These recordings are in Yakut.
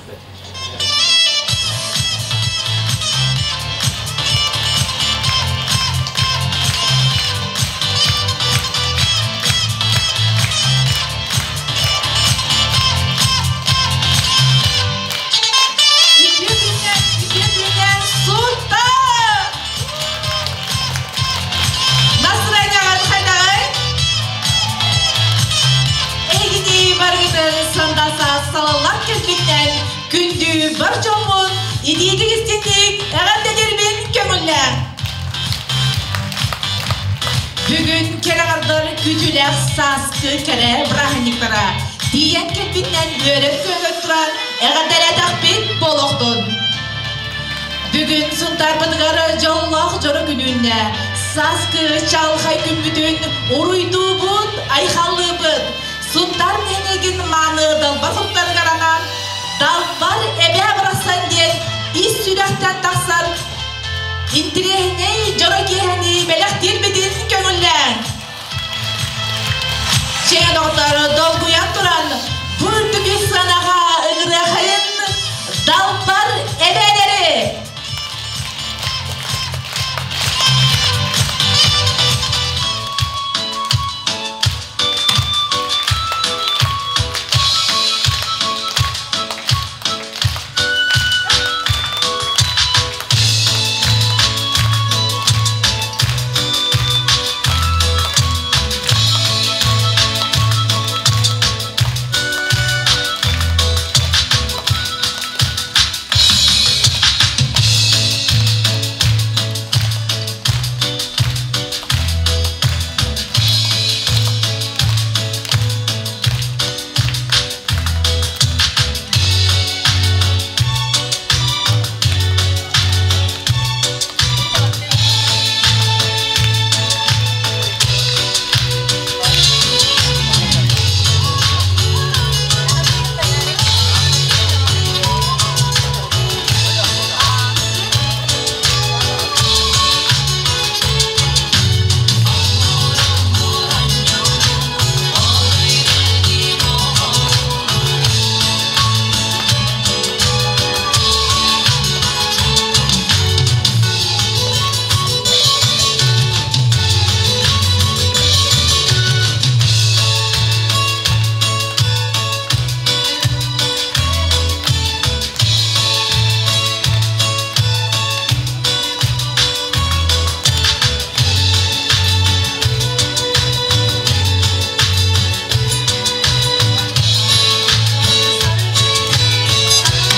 Үтүө күннэн, үтүө күннэн Сунтаар! Настроениеҕыт хайдаҕый? Эһигини барыгытын сандаса салаллан кэлбиттэн күндү бар дьоммун итиитик истинник эҕэрдэлиирбин көҥүллээн. Бүгүн кэрэҕэрдэр күтүлээх сааскы кэрэ бырааһынньыктара тиийэн кэлбитинэн үөрэн-көтөн туран эҕэрдэлээтэхпит буолуохтун. Бүгүн Сунтаарбытыгар дьоллоох дьоро күнүнэ сааскы чаҕылхай күммүтүн уруйдуубут, айхаллыыбыт. Сунтаар нэһилиэгин мааны далбар суттарыгар анаан Далбар эбээ барахсан диэн ис сүрэхтэн тахсар интириэһинэй дьоро киэһэни бэлэхтиирбитин көҥүллээҥ. Чээн оҕотор долгуйан туран бу үрдүк сыанаҕа ыҥырыахайын Далбар эбээлэри!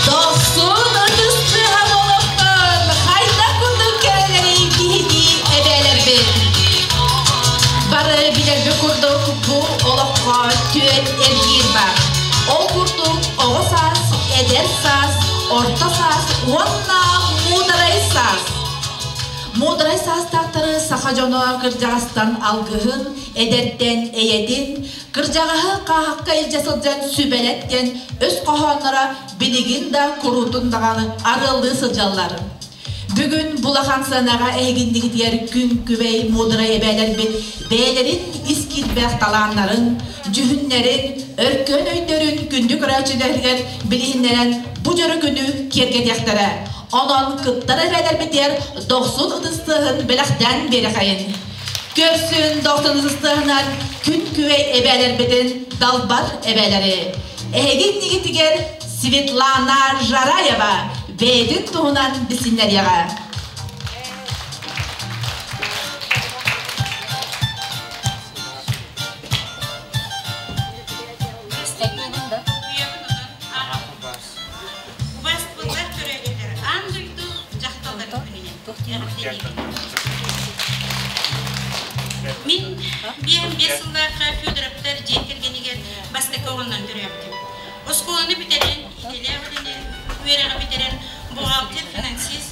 Дохсун ытыс тыаһа буолуохтун, хайдах курдук кэрэлэрий киһини эбээлэрбит. Бары билэрбит курдук бу олоххо түөрт эргиир бар. Ол курдук оҕо саас, эдэр саас, орто саас уонна муударай саас. Муударай саастаахтары саха дьоно кырдьаҕастан алгыһын, эдэртэн эйэтин, кырдьаҕаһы хааһахха илдьэ сылдьан сүбэлэт диэн өс хоһоонноро билигин да куруутун даҕаны арыаллыы сылдьаллар. Бүгүн булахан сыанаҕа эһигиннигитигэр күн күбэй муударай эбээлэрбит бэйэлэрин ис киирбэх талааннарын, дьүһүннэрин, өркөн өйдөрүн күндү көрөөччүлэригэр билиһиннэрэн бу дьоро күнү киэргэтиэхтэрэ. Онон кыттар эбээлэрбитигэр дохсун ытыс тыаһын бэлэхтээн биэрэхэйин. Көрсүн дохсун ытыс тыаһынан күн күбэй эбээлэрбитин далбар эбээлэри. Эһиги иннигитигэр Светлана Жараева бэйэтин туһунан билсиннэриэҕэ. Убаастабыллаах көрөөччүлэр, аан дойду дьахталларын күнүнэн эҕэрдэлиибин. Мин 55 сыллаахха Федоровтар дьиэ кэргэнигэр бастакы оҕоннон төрөөбүтүм. Оскуоланы бүтэрэн, идэлээх үлэни, үөрэҕи бүтэрэн, бухгалтер, финансист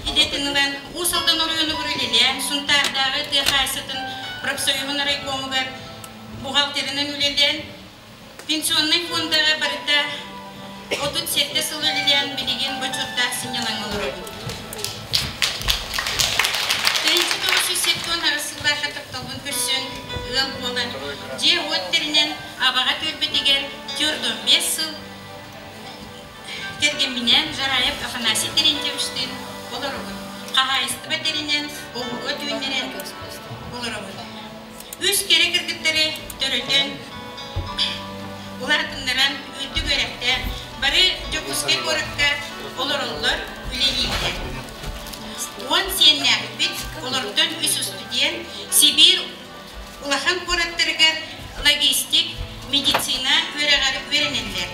идэтин ылан, Уус Алдан оройуонугар үлэлээн, Сунтаардааҕы тыа хаһаайыстыбатын профсоюһун райкомугар бухгалтерынан үлэлээн, Пенсионнай фондаҕа барыта 37 сыл үлэлээн билигин бочуоттаах сынньалаҥҥа олоробут. 1978 сыллаахха тапталбын көрсөн, ыал буолан, дьиэ-уот тэринэн, Абаҕа түөлбэтигэр 45 сыл. кэргэмминээн Жараев Афанасий Терентьевичтыын олоробут. Хаһаайыстыба тэринэн, оҕуруот үүннэрэн олоробут. Үс кэрэ кыргыттары төрөтөн, улаатыннаран үрдүк үөрэхтээх, бары Дьокуускай куоракка олороллор, үлэлииллэр. 10 сиэннээхпит, олортон үс устудьуон Сибиир улахан куораттарыгар логистик, медицина үөрэҕэр үөрэнэллэр.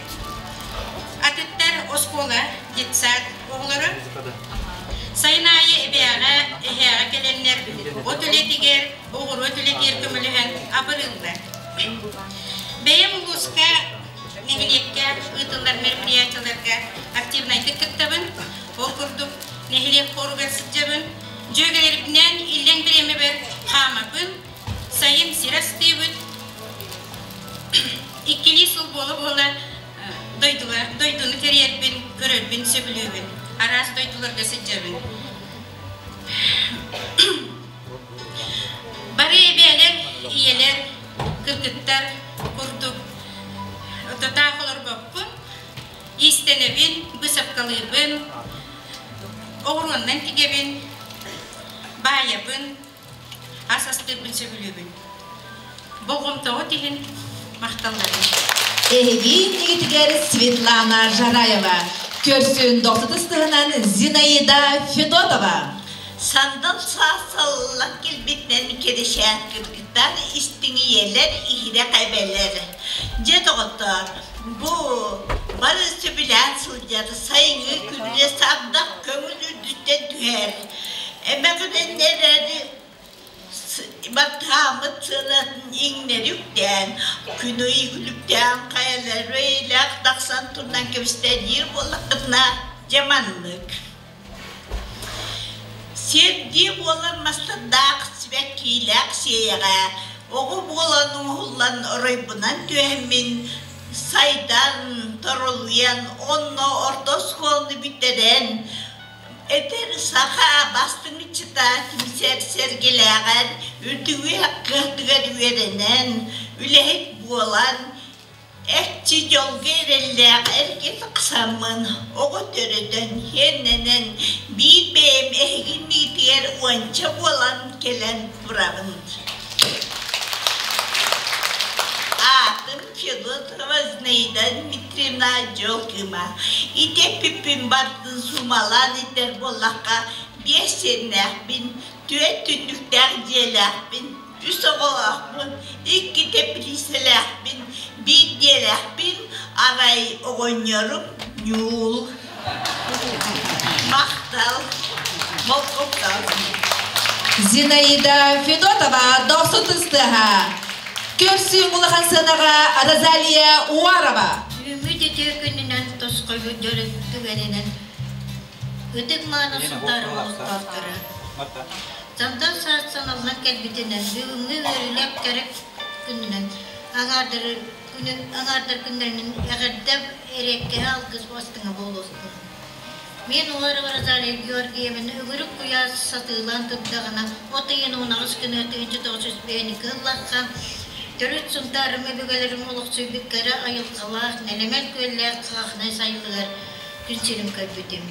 Атыттар оскуола, детсад оҕолоро. Сайын аайы эбээҕэ, эһээҕэ кэлэннэр от үлэтигэр, оҕуруот үлэтигэр көмөлөһөн абырыыллар. Бэйэм улууска, нэһилиэккэ ыытыллар мероприятиеларга активнайдык кыттабын. Ол курдук, нэһилиэк хоругар сылдьабын, дьүөгэлэрбинээн иллэҥ бириэмэбэр хаамабын, сайын сир астыыбыт, иккилии сыл буола-буола дойдулар, дойдуну кэрийэрбин, көрөрбүн сөбүлүүбүн. Араас дойдуларга сылдьабын. Бары эбээлэр, ийэлэр, кыргыттар курдук татаах олорбоппун. Иистэнэбин, быысапкалыыбын, оҕуруоннан тигэбин, баайабын, ас астыырбын сөбүлүүбүн. Болҕомтоҕут иһин махталларым. Эһиги иннигитигэр Светлана Жараева, көрсүн дохсутус тыһынан Зинаида Федотова. Сандал саас саллан кэлбитинэн кэрэшээн кыргыттар, истиҥ ийэлэр, иһирэх эбэлэр. Дьэ, доҕоттоор, бу бары сөбүлээн сылдьар сайыҥҥы күнүнэ сардах көҥүл үрдүттэн түһэр. Эмэҕирэн эрэри баттааммыт сыанатын иҥнэри үктээн, күн ый күлүктээн хайалары эйэлээх тахсан турунан кэбистэ диир буоллаххытына, дьэ маннык. Сиэрдии буолар мастардаах сибэккиилээх сиэйэҕэ оҕо буолан уһуллан оройбунан түһэммин сайдан, торолуйан, онно орто оскуоланы бүтэрэн, этэр саха бастыҥ ыччата түмсэр сэргэлээҕэр үрдүгү кыһатыгар үөрэнэн, үлэһит буолан, Экчи дьолго эрэллээх эргэ тахсаммын, оҕо төрөтөн, сиэннэнэн, биир бэйэм эһиги иннигитигэр уонча буолан кэлэн турабын. Аатым Федотова Зинаида Дмитриевна Дьол Кыыма. Ити эппиппин бардын суумалаан этэр буоллахха, биэс сиэннээхпин, түөрт түннүктээх дьиэлээхпин, үс оҕолоохпун, икки тэпилииссэлээхпин, биир дьиэлээхпин, арай оҕонньорум ньуул. Махтал, болҕомтоҕо. Зинаида Федотова дохсун тыстыаһа. Көрсүҥ улахан сыанаҕа Розалия Уарова. Үмүт үтүө күнүнэн тосхойбут дьоро түгэнинэн ытык мааны сунтаар олохтоохторо Сандал саас саналлан кэлбитинэн, бүгүҥҥү үөрүүлээх кэрэ күнүнэн аҥаардар күнүн аҥаардар күннэринэн эҕэрдэ эриэккэһэ алгыс бастыҥа буолуохтун. Мин Уарова Розалия Георгиевна үгүрүк куйаас сатыылаан турдаҕына от ыйын 18 күнэ 1905 ыллахха төрүт Сунтаарым өбүгэлэрим олохсуйбут кэрэ айылҕалаах нэлэмэн күөллээх Хаахынай сайылыгар күн сирин көрбүтүм.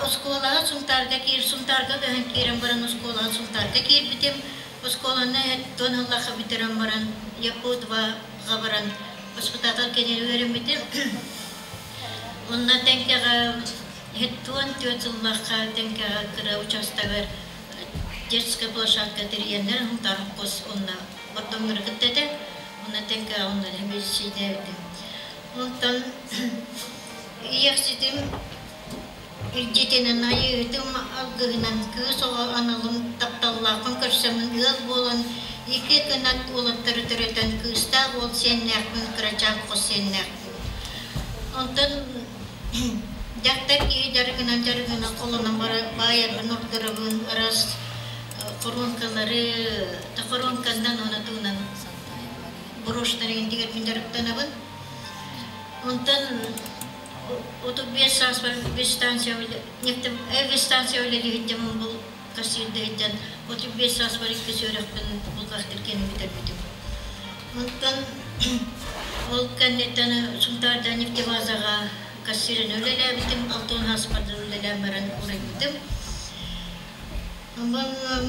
Оскуолаҕа Сунтаарга киир, Сунтаарга көһөн киирэн баран оскуолаҕа Сунтаарга киирбитим. Оскуоланы туон ыллахха бүтэрэн баран Якутваҕа баран воспитатель кэлин үөрэммитим. Онно Тэҥкэҕэ 74 сыллаахха Тэҥкэҕэ кыра учаастагар детская площадка тэрийэннэр Сунтаар хос онно бордоҥнору кытта этэ. Онно Тэҥкэҕэ онно сэбиэдиссэйдээбитим. Онтон Ийэхситим илдьитинэн айыыһытым алгыһынан кыыс оҕо аналын тапталлаахпын көрсөммүн ыал буолан икки кынат уолаттары төрөтөн кыыстаах уол сиэннээхпин, кырачаан хос сиэннээхпин. Онтон дьахтар киһи дьарыгынан дьарыгынан холонон баайарбын ордоробун, араас хоруоҥкалары, хоруоҥканнан уонна тугунан брошьтары тигэрбин дьарыктанабын. Онтон 35 сааспар ветстанция ветстанция үлэлиһиттэн бу кассирдыһыттан 35 сааспар иккис үөрэхпин булгахтыр кэннин бүтэрбитим. Онтон Ол кэнниттэн Сунтаарда нефтебазаҕа кассирынан үлэлээбитим, Алтон Хаспардан үлэлээн баран уурайбытым. Онон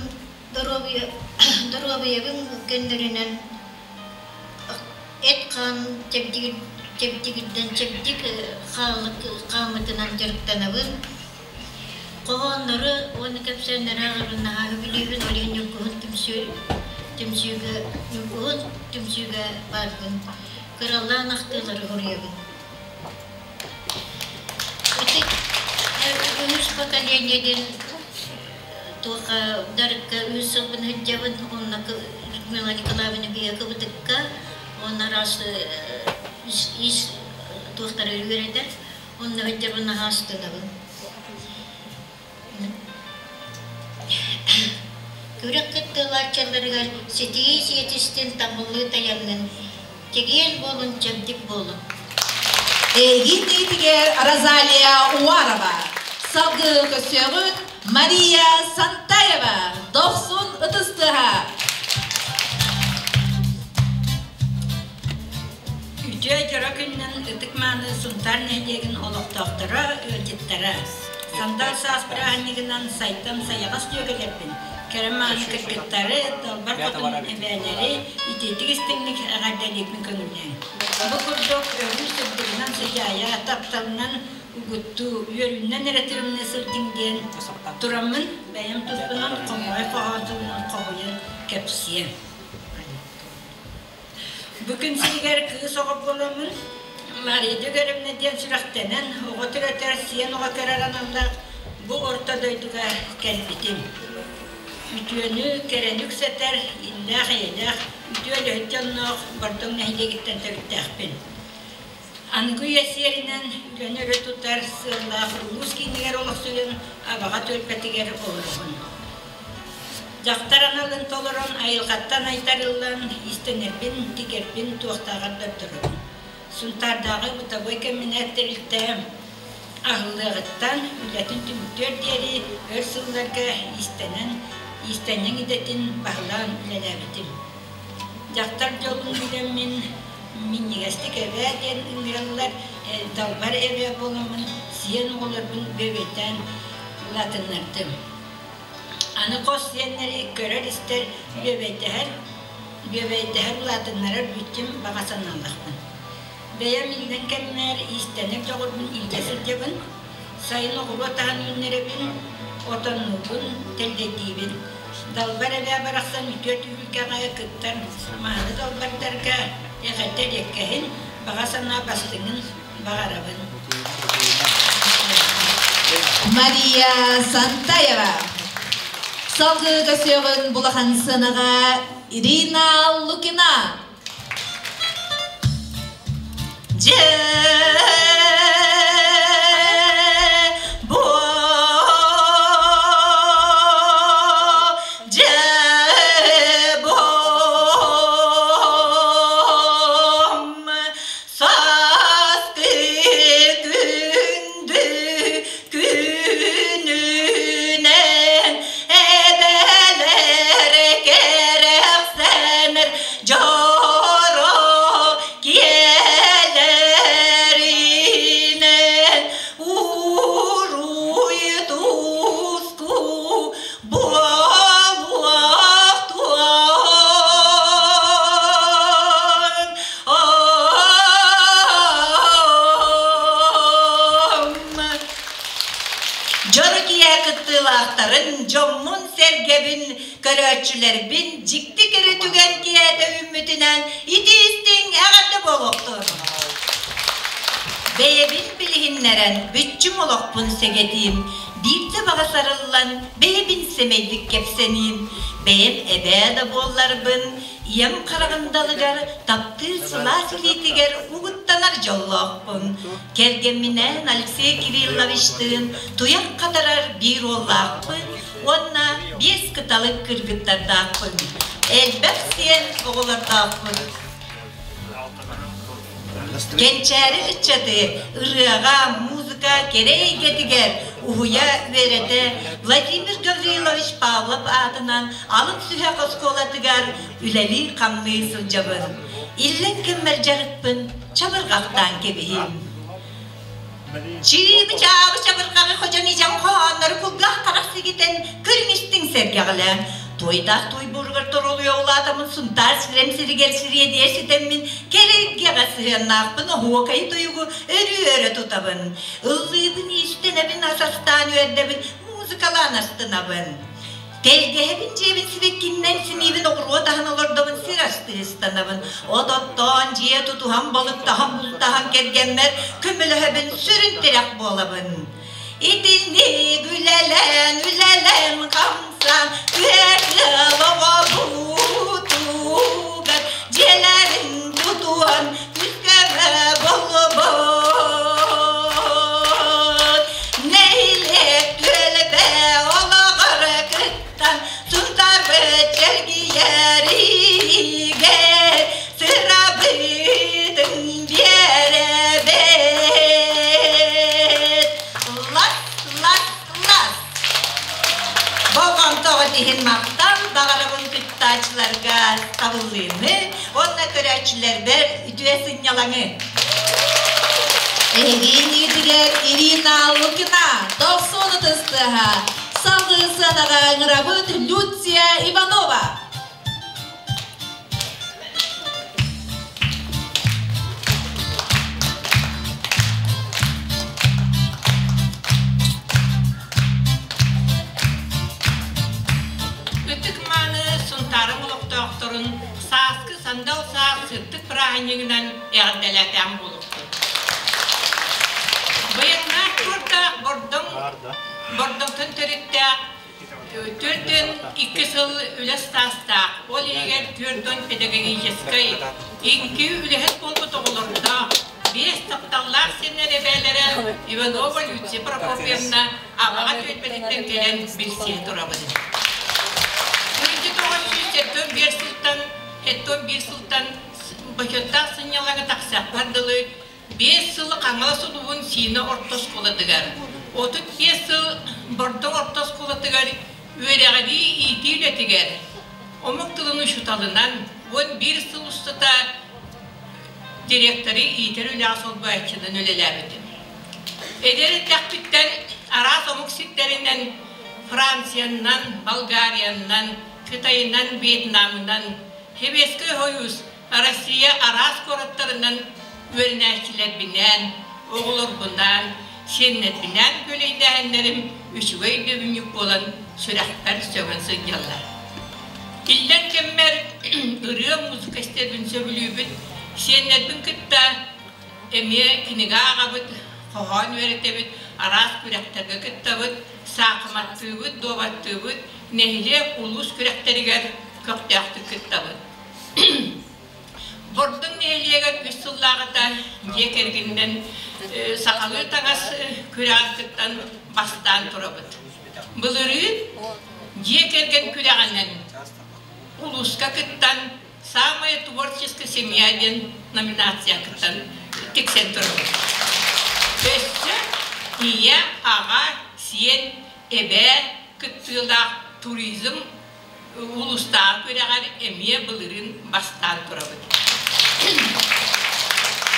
доруобуйа доруобуйабын көннөрүнэн эт-хаан чэбдигирдэн чэбдик хааммытынан дьарыктанабын. Хоһооннору уонна кэпсээннэри ааҕарбын наһаа сөбүлүүбүн, ол иһин Ньургуһун түмсүү түмсүүгэ Ньургуһун түмсүүгэ баарбын. Кыралаан ахтыылары суруйабын. Ити үһүс поколение диэн туохха дарыкка үс сылбын сылдьабын, онно Людмила Николаевна биһиэхэ уонна араас ис туохтары үөрэтэр, онно сылдьабын наһаа астынабын. Күрэх кыттыылааччыларыгар ситии сиэтистин табыллыы тайаннын, чэгиэн буолун, чэбдик буолун. Эйигин диэтигэр Розалия Уарова, салгыы көсүөҕүн Мария Сантаева, дохсун ытыс тыаһа. Үтүө дьоро күнүнэн ытык-мааны Сунтаар нэһилиэгин олохтоохторо, ыалдьыттара! Сандал саас бырааһынньыгынан сайдам сайаҕас дьүөгэлэрбин, кэрэ-мааны кыргыттары, далбар хотун эбээлэри итиитик истиҥник эҕэрдэлиирбин көҥүллээҥ. Бу курдук өрүү сырдыгынан сыдьаайа, тапталынан угуттуу, үөрүүнэн эрэ тырымныы сылдьыҥ диэн тураммын бэйэм туспунан хомоҕой хоһоон тылынан хоһуйан кэпсиэм. Бу күн сиригэр кыыс оҕо буоламмын, Мария Дьөгүөрүнэ диэн сүрэхтэнэн, оҕо төрөтөр, сиэн оҕо көрөр аналлаах бу орто дойдуга кэлбитим. Үтүөнү, кэрэни үксэтэр, иллээх-эйэлээх, үтүө үлэһит дьонноох Бордоҥ нэһилиэгиттэн төрүттээхпин. Аныгы үйэ сиэринэн үлэни өрө тутар сыаллаах улуус киинигэр олохсуйан Абаҕа түөлбэтигэр олоробун. Дьахтар аналын толорон, айылҕаттан айдарыллан, иистэнэрбин, тигэрбин туохтааҕар да ордоробун. Сунтаардааҕы бытовой кэмбинээт тэрилтэ аһыллыаҕыттан үлэтин түмүктүөр диэри өр сылларга иистэнэн, иистэнньэҥ идэтин баһылаан үлэлээбитим. Дьахтар дьолун билэммин, минньигэстик эбээ диэн ыҥыраллар, далбар эбээ буоламмын, сиэн оҕолорбун бүөбэйдээн улаатыннардым. Аны хос сиэннэри көрөр-истэр, бүөбэйдэһэр, бүөбэйдэһэр улаатыннарар бүччүм баҕа санаалаахпын. Бэйэм иллэҥ кэммэр иистэнэр дьоҕурбун илдьэ сылдьабын, сайын оҕуруот аһын үүннэрэбин, отоннуубун, тэлгэйдиибин. Далбар эбээ барахсан үтүө түһүлгэҕэ кыттар мааны далбардарга эҕэрдэ эриэккэһин, баҕа санаа бастыҥын баҕарабын. Мария Сантаева. Салгыы көсүөҕүн булахан сыанаҕа Ирина Лукина. Дьэ бу дьэ бу сааскы күндү күнүнэн эбэлэр кэрэхсэнэр дьоро киэлэринэн уруй туску буолуохтуон. Дьоро киэһэ кыттыылаахтарын, дьоммун-сэргэбин, көрөөччүлэрбин дьикти кэрэ түгэн киэһэтэ үүммүтүнэн итии-истиҥ эҕэрдэ буолуохтун! Бэйэбин билиһиннэрэн, бүччүм олохпун сэгэтиим, биирдэ баҕа сарыллан, бэйэбин сэмэйдик кэпсэниим, бэйэм эбээ да буолларбын, Ийэм хараҕын далыгар, таптыыр сылаас илиитигэр угуттанар дьоллоохпун. Кэргэмминээн Алексей Кирилловичтыын туйах хатарар биир уоллаахпын уонна биэс кыталык кыргыттардаахпын. Элбэх сиэн оҕолордоохпун. Кэнчээри ыччаты ырыаҕа, музыка кэрэ эйгэтигэр уһуйа үөрэтэ Владимир Гаврилович Павлов аатынан алын сүһэх оскуолатыгар үлэлии-хамныы сылдьабын. Иллэҥ кэммэр дьарыкпын чабырҕахтаан кэбиһиим. Чыыбы-чаабы чабырҕаҕы ходьон идьэҥ хоһооннору кулгаах харах сигитэн көрүҥ-истиҥ сэргэҕэлээн, туойдаах туой буоругар торолуйа улаатаммын Сунтаар сирэм сиригэр сириэдийэ ситэммин кэрэ-эйгэҕэ сыһыаннаахпын оһуокай тойугу өрүү өрө тутабын. Ыллыыбын, иистэнэбин, ас астаан үөрдэбин, музыкалаан астынабын. Тэлгэһэбин дьиэбин сибэккиннэн симиибин оҕуруот аһын олордобун сир астыы ыстанабын. От оттоон, дьиэ тутуһан, балыктаһан, бултаһан кэргэммэр көмөлөһөбүн, сүрүн тирэх буолабын. Итинник үлэлээн, үлэлээн хамсаан, үөр ыал оҕобутугар дьиэлэрин тутуһан күүс-көмө буолубут. Нэһилиэк түөлбэ олоҕор кыттан Сунтаарбыт чэлгийэригэр сырабытын биэрэбит. Лас, лас, лас. Болҕомтоҕут иһин махтал, баҕарабын кыттааччыларга табыллыыны уонна көрөөччүлэрбэр үтүө сынньалаҥы. Эһиги иннигитигэр Ирина Лукина, дохсун ытыс тыаһа, салгыы сыанаҕа ыҥырабыт Люция Иванова. Ытык мааны Сунтаарым олохтоохторун сааскы сандал саас сырдык бырааһынньыгынан эҕэрдэлээтээн буолуохтун. Быйаҥнаах туордаах Бордоҥ Бордоҥтон төрүттээх 42 сыл үлэ саастаах, ол иһигэр 40 педагогическай, икки үлэһит буолбут оҕолордоох, биэс тапталлаах сиэннэр эбээлэрэ Иванова Люция Прокопьевна Абаҕа түөлбэтиттэн кэлэн билсиһэ турабын. 1971 сылтан 71 сылтан бочуоттаах сынньалаҥы тахсыахпар дылы 5 сыл Хаҥалас улууһун Сиинэ орто оскуолатыгар, 35 сыл Бордоҥ орто оскуолатыгар үөрэҕирии иитии үлэтигэр омук тылын учууталынан 11 сыл устата директоры иитэр үлэҕэ солбуйааччынан үлэлээбитим. Эдэр эрдэхпиттэн араас омук сирдэринэн Франциянан, Болгариянан, Кытайынан, Вьетнамынан, Сэбиэскэй Сойуус, Россия араас куораттарынан үөрэнээччилэрбинээн, оҕолорбунаан, сиэннэрбинээн күүлэйдээһиннэрим үчүгэй өйдөбүнньүк буолан сүрэхпэр сөҥөн сылдьаллар. Иллэҥ кэммэр ырыа, музыка истэрбин сөбүлүүбүн, сиэннэрбин кытта эмиэ кинигэ ааҕабыт, хоһоон үөрэтэбит, араас күрэхтэргэ кыттабыт, саахыматтыыбыт, дуобаттыыбыт, нэһилиэк, улуус күрэхтэригэр көхтөөхтүк кыттабыт. Бордоҥ нэһилиэгэр үс сыллааҕыта дьиэ кэргэнинэн сахалыы таҥас күрэҕин кыттан бастаан турабыт. Былырыын дьиэ кэргэн күрэҕинэн улууска кыттан «Самая творческая семья» диэн номинация кыттан тиксэн турабыт. Өссө ийэ, аҕа, сиэн, эбээ кыттыылаах туризм улуустааҕы күрэҕэр эмиэ былырыын бастаан турабыт.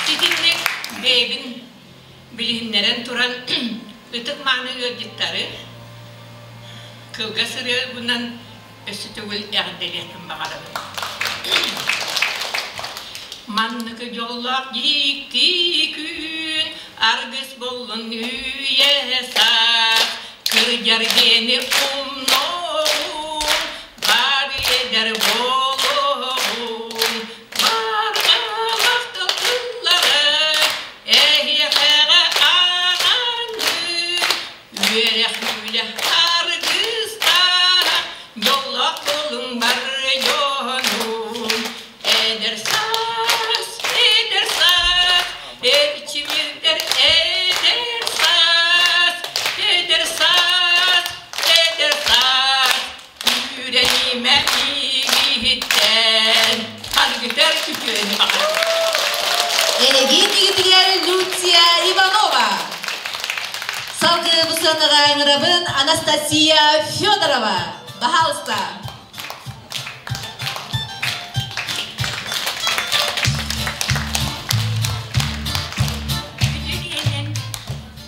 Ситинник бэйэбин билиһиннэрэн туран ытык-мааны ыалдьыттары кылгас ырыабынан өссө төгүл эҕэрдэлиэхпин баҕарабын. Маннык дьоллоох дьикти күн аргыс боллун үйэ саас кырдьар диэни умнуоҕун бар эдэр буолуоҕун барҕа махтал тыллары эһиэхэҕэ анаанныы Үөрэх үлэ аргыстаах, дьоллоох буолуҥ бар дьонум. Эдэр саас, эдэр саас, эрчимирдэр эдэр саас, эдэр саас, эдэр саас, үүрэнимэ миигиттэн, аргытар үтүөнү баҕар. Эһиги иннигитигэр Люция Иванова. Салгыы бу сыанаҕа ыҥырабын Анастасия Федорова. Пожалуйста.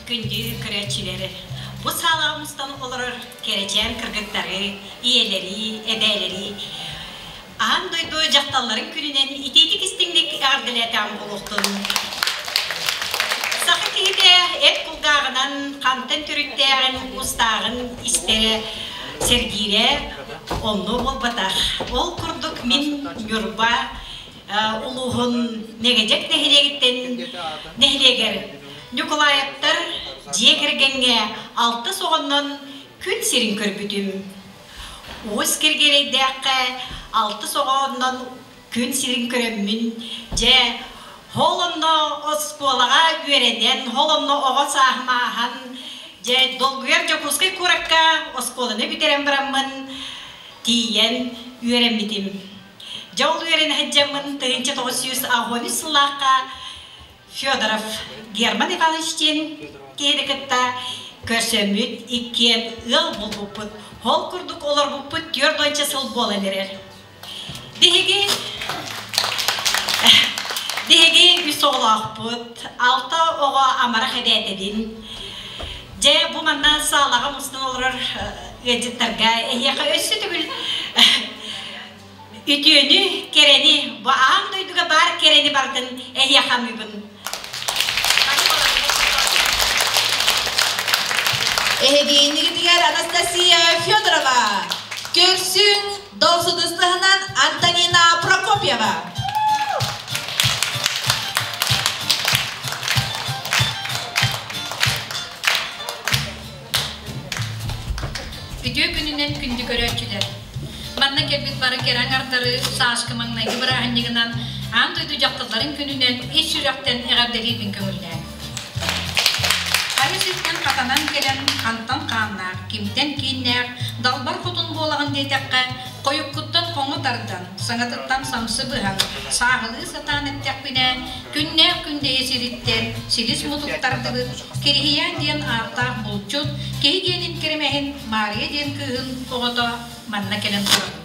Күндү көрөөччүлэр, бу саалаҕа мустан олорор кэрэчээн кыргыттары, ийэлэри, эбээлэри аан дойду дьахталларын күнүнэн итиитик истиҥник эҕэрдэлээтэҕим буолуохтун. Саха киһитэ эт кулгааҕынан хантан төрүттээҕин, устааҕын истэрэ, сэргиирэ онно буолбатах. Ол курдук мин Ньурба улууһун Нэгэдьэк нэһилиэгиттэн нэһилиэгэр Ньукулаевтар дьиэ кэргэҥҥэ алтыс оҕоннон күн сирин көрбүтүм. Уус Киргиэлэйдээххэ алтыс оҕоннон күн сирин көрөммүн, дьэ, ол онно оскуолаҕа үөрэнэн, ол онно оҕо сааһым ааһан, дьэ, долгуйар Дьокуускай куоракка оскуоланы бүтэрэн бараммын, тиийэн үөрэммитим. Дьэ ол үөрэнэ сылдьаммын 1983 сыллаахха Федоров Герман Иванович диэн киһини кытта көрсөммүт, иккиэн ыал буолбуппут. Ол курдук олорбуппут 40 сыл буолан эрэр. Биһиги биһиги үс оҕолоохпут, алта оҕо амарах эбээтэбин. Дьэ, бу манна саалаҕа мустан олорор ыалдьыттарга эһиэхэ өссө төгүл үтүөнү, кэрэни, бу аан дойдуга баар кэрэни барытын эһиэхэ аныыбын. Эһигиинигитигэр Анастасия Федорова, көрсүҥ долсудустаһынан Антонина Прокопьева. Үтүө күнүнэн күндү көрөөччүлэр! Манна кэлбит бары кэрэ аҥардары сааскы маҥнайгы бырааһынньыгынан Аан дойду дьахталларын күнүнэн ис сүрэхтэн эҕэрдэлиирбин көҥүллээҥ. Хайа сиртэн хатанан кэлэн хантан хааннаах, кимтэн кииннээх, далбар хотун буолаҕын диэтэххэ, хойуккуттан хоҥо тардан, саҥатыттан самсы быһан, сааһылыы сатаан эттэхпинэ, күннээх күндэйэ сириттэн силис мутук тардыбыт Кириһийээн диэн ааттаах булчут, киһи диэнин кэрэмэһин Маарыйа диэн кыыһын оҕото манна кэлэн турабын.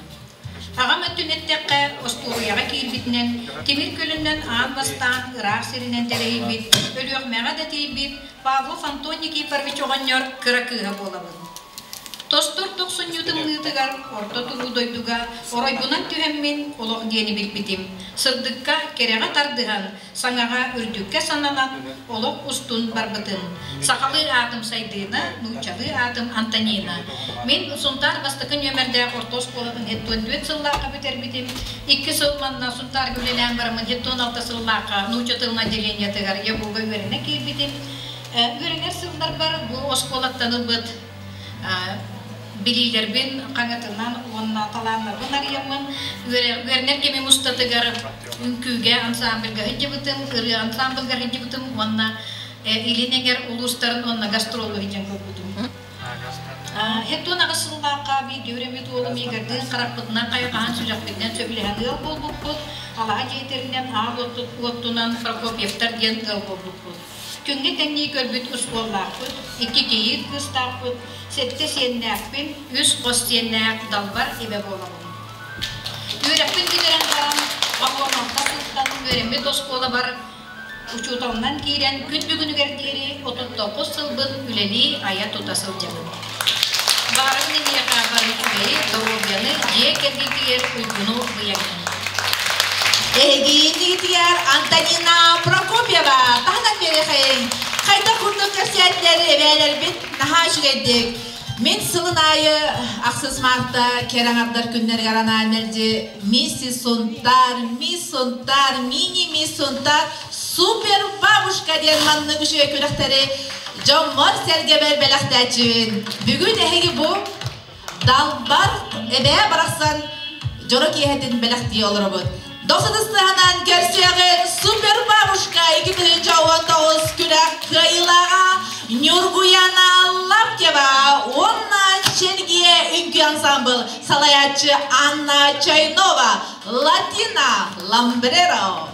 Аҕам өттүн эттэххэ, остуоруйаҕа киирбитинэн, тимир көлөннөн аан бастаан ыраах сиринэн тэлэһийбит, Өлүөхмэҕэ да тиийбит Павлов Антон Никифорович оҕонньор кыра кыыһа буолабын. Тостор тохсунньу тымныытыгар орто туруу дойдуга оройбунан түһэммин олох диэни билбитим. Сырдыкка, кэрэҕэ тардыһан, саҥаҕа үрдүккэ сананан олох устун барбытым. Сахалыы аатым Сайдыына, нууччалыы аатым Антонина. Мин Сунтаар бастакы нүөмэрдээх орто оскуолатын 74 сыллаахха бүтэрбитим. Икки сыл манна Сунтаарга үлэлээн бараммын 76 сыллаахха нуучча тылын отделениетыгар ЯГУга үөрэнэ киирбитим. Үөрэнэр сылларбар бу оскуолаттан ылбыт билиилэрбин хаҥатынан уонна талааннарбын арыйаммын үөрэнэр кэмим устатыгар үҥкүүгэ ансамбльга сылдьыбытым, ырыа ансамбльга сылдьыбытым уонна Илин Эҥэр улуустарын уонна гастролу сылдьан көрбүтүм. 78 сыллаахха бииргэ үөрэммит уолум Игордыын харахпытынан хайҕаһан сүрэхпитинэн сөбүлэһэн ыал буолбуппут, алаһа дьиэтэринэн аал уоттунан Прокопьевтар диэн ыал буолбуппут. Күҥҥэ тэҥнии көрбүт ускуоллаахпыт, икки кийиит кыыстаахпыт, сэттэ сиэннээхпин, үс хос сиэннээх далбар эбэ буолабын. Үөрэхпин бүтэрэн баран, Обломовка сылтан үөрэммит оскуолабар учууталынан киирэн күн бүгүнүгэр диэри 39 сылбын үлэлии айа-тута сылдьабын. Баҕарабын эһиэхэ бары үчүгэйи, доруобуйаны, дьиэ кэргиҥкигэр уйгуну быйаҥын. Эһигиинигитигэр Антонина Прокопьева таһынан биэриэхэйиҥ. Хайдах курдук кэпсээтилэр эбээлэрбит наһаа үчүгэйдик. Мин сылын аайы ахсыс марта кэрэ аҥардар күннэригэр анаан мэлдьи Миссис Сунтаар, Мисс Сунтаар, Мини-Мисс Сунтаар, Супер бабушка диэн маннык үчүгэй күрэхтэри дьоммор-сэргэбэр бэлэхтээччибин. Бүгүн эһиги бу Далбар эбээ барахсан дьоро киэһэтин бэлэхтии олоробут. Досудыстыһанан көрсүөҕүн Супер бабушка 2019 күрэх кыайыылааҕа Ньургуяна Лаптева уонна Чэлгиэ үҥкүү ансамбл салайааччы Анна Чайнова, Латина Ламбреро.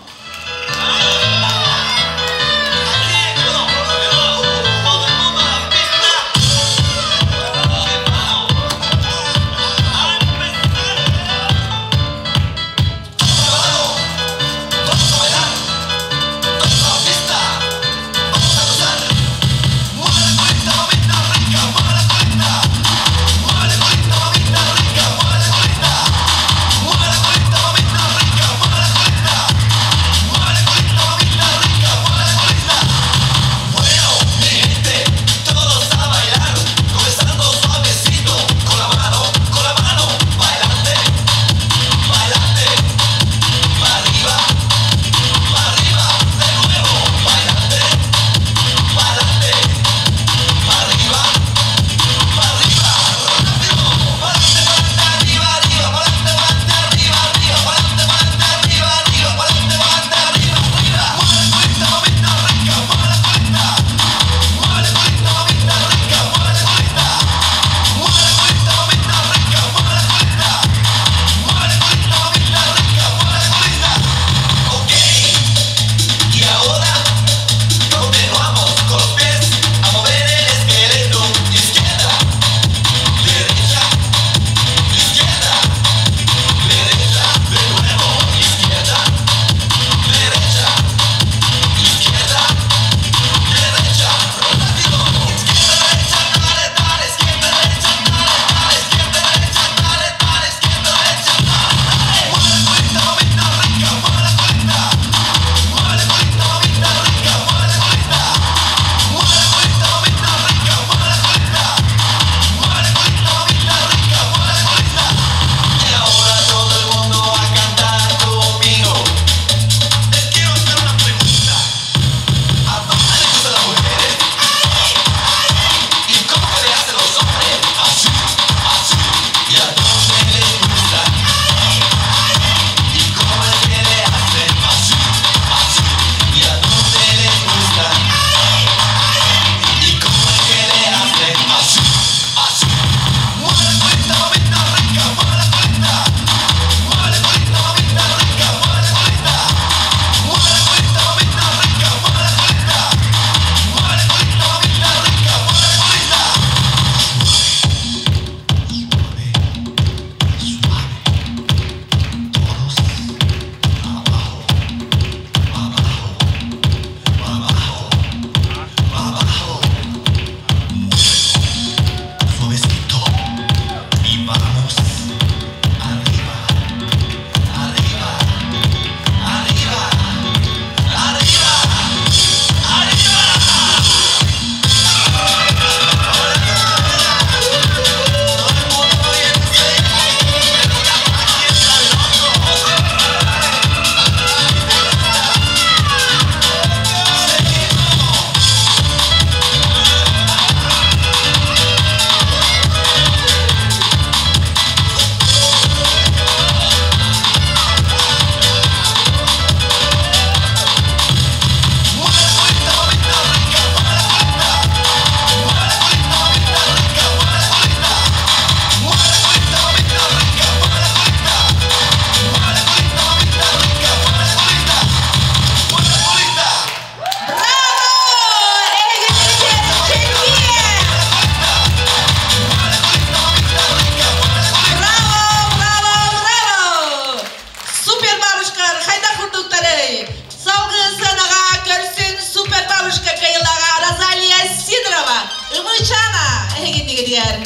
түһүтүгэр.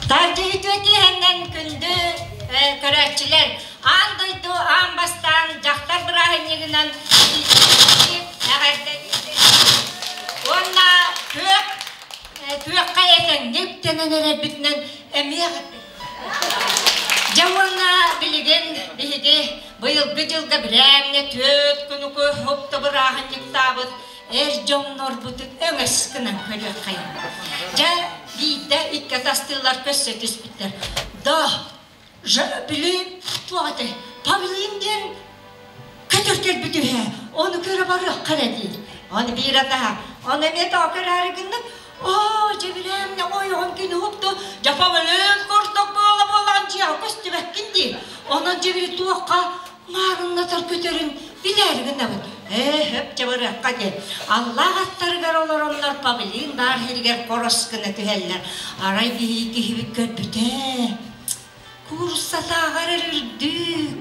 Тардыһытыа киэһэннэн күндү көрөөччүлэр, аан дойду аан бастаан дьахтар бырааһынньыгынан эҕэрдэлиибит. Уонна күөх күөххэ этэҥҥэ үктэнэн эрэрбитинэн эмиэ Дьэ уонна билигин биһиги быйылгы дьылга бирээмҥэ түөрт күнүкү хопто бырааһынньыктаабыт эр дьоннорбутун өҥөс гынан көрүөххэйиҥ. Дьэ, биирдэ икки атастыылар көссө түспүттэр. Да, били туох этэй, павлин диэн көтөр кэлбит үһэ, ону көрө барыахха эрэ диир. Ону биир атаһа, ону эмиэ тоҕо көрөөрү гыннык, оо, дьэ билээмнэ ойоҕун күнү уһукту, дьэ павлин курдук буола-буолаан дьиэҕэ көстүбэккин диир. Онон дьэ били туохха маарыннатар көтөрүн билээри гынабын. Ээ, хөп дьэ барыахха диэн. Аллаах аттарыгар олороннор павлин баар сиригэр хорос гына түһэллэр. Арай биһиги киһибит көрбүтэ. Кууруссатааҕар эрэ үрдүк,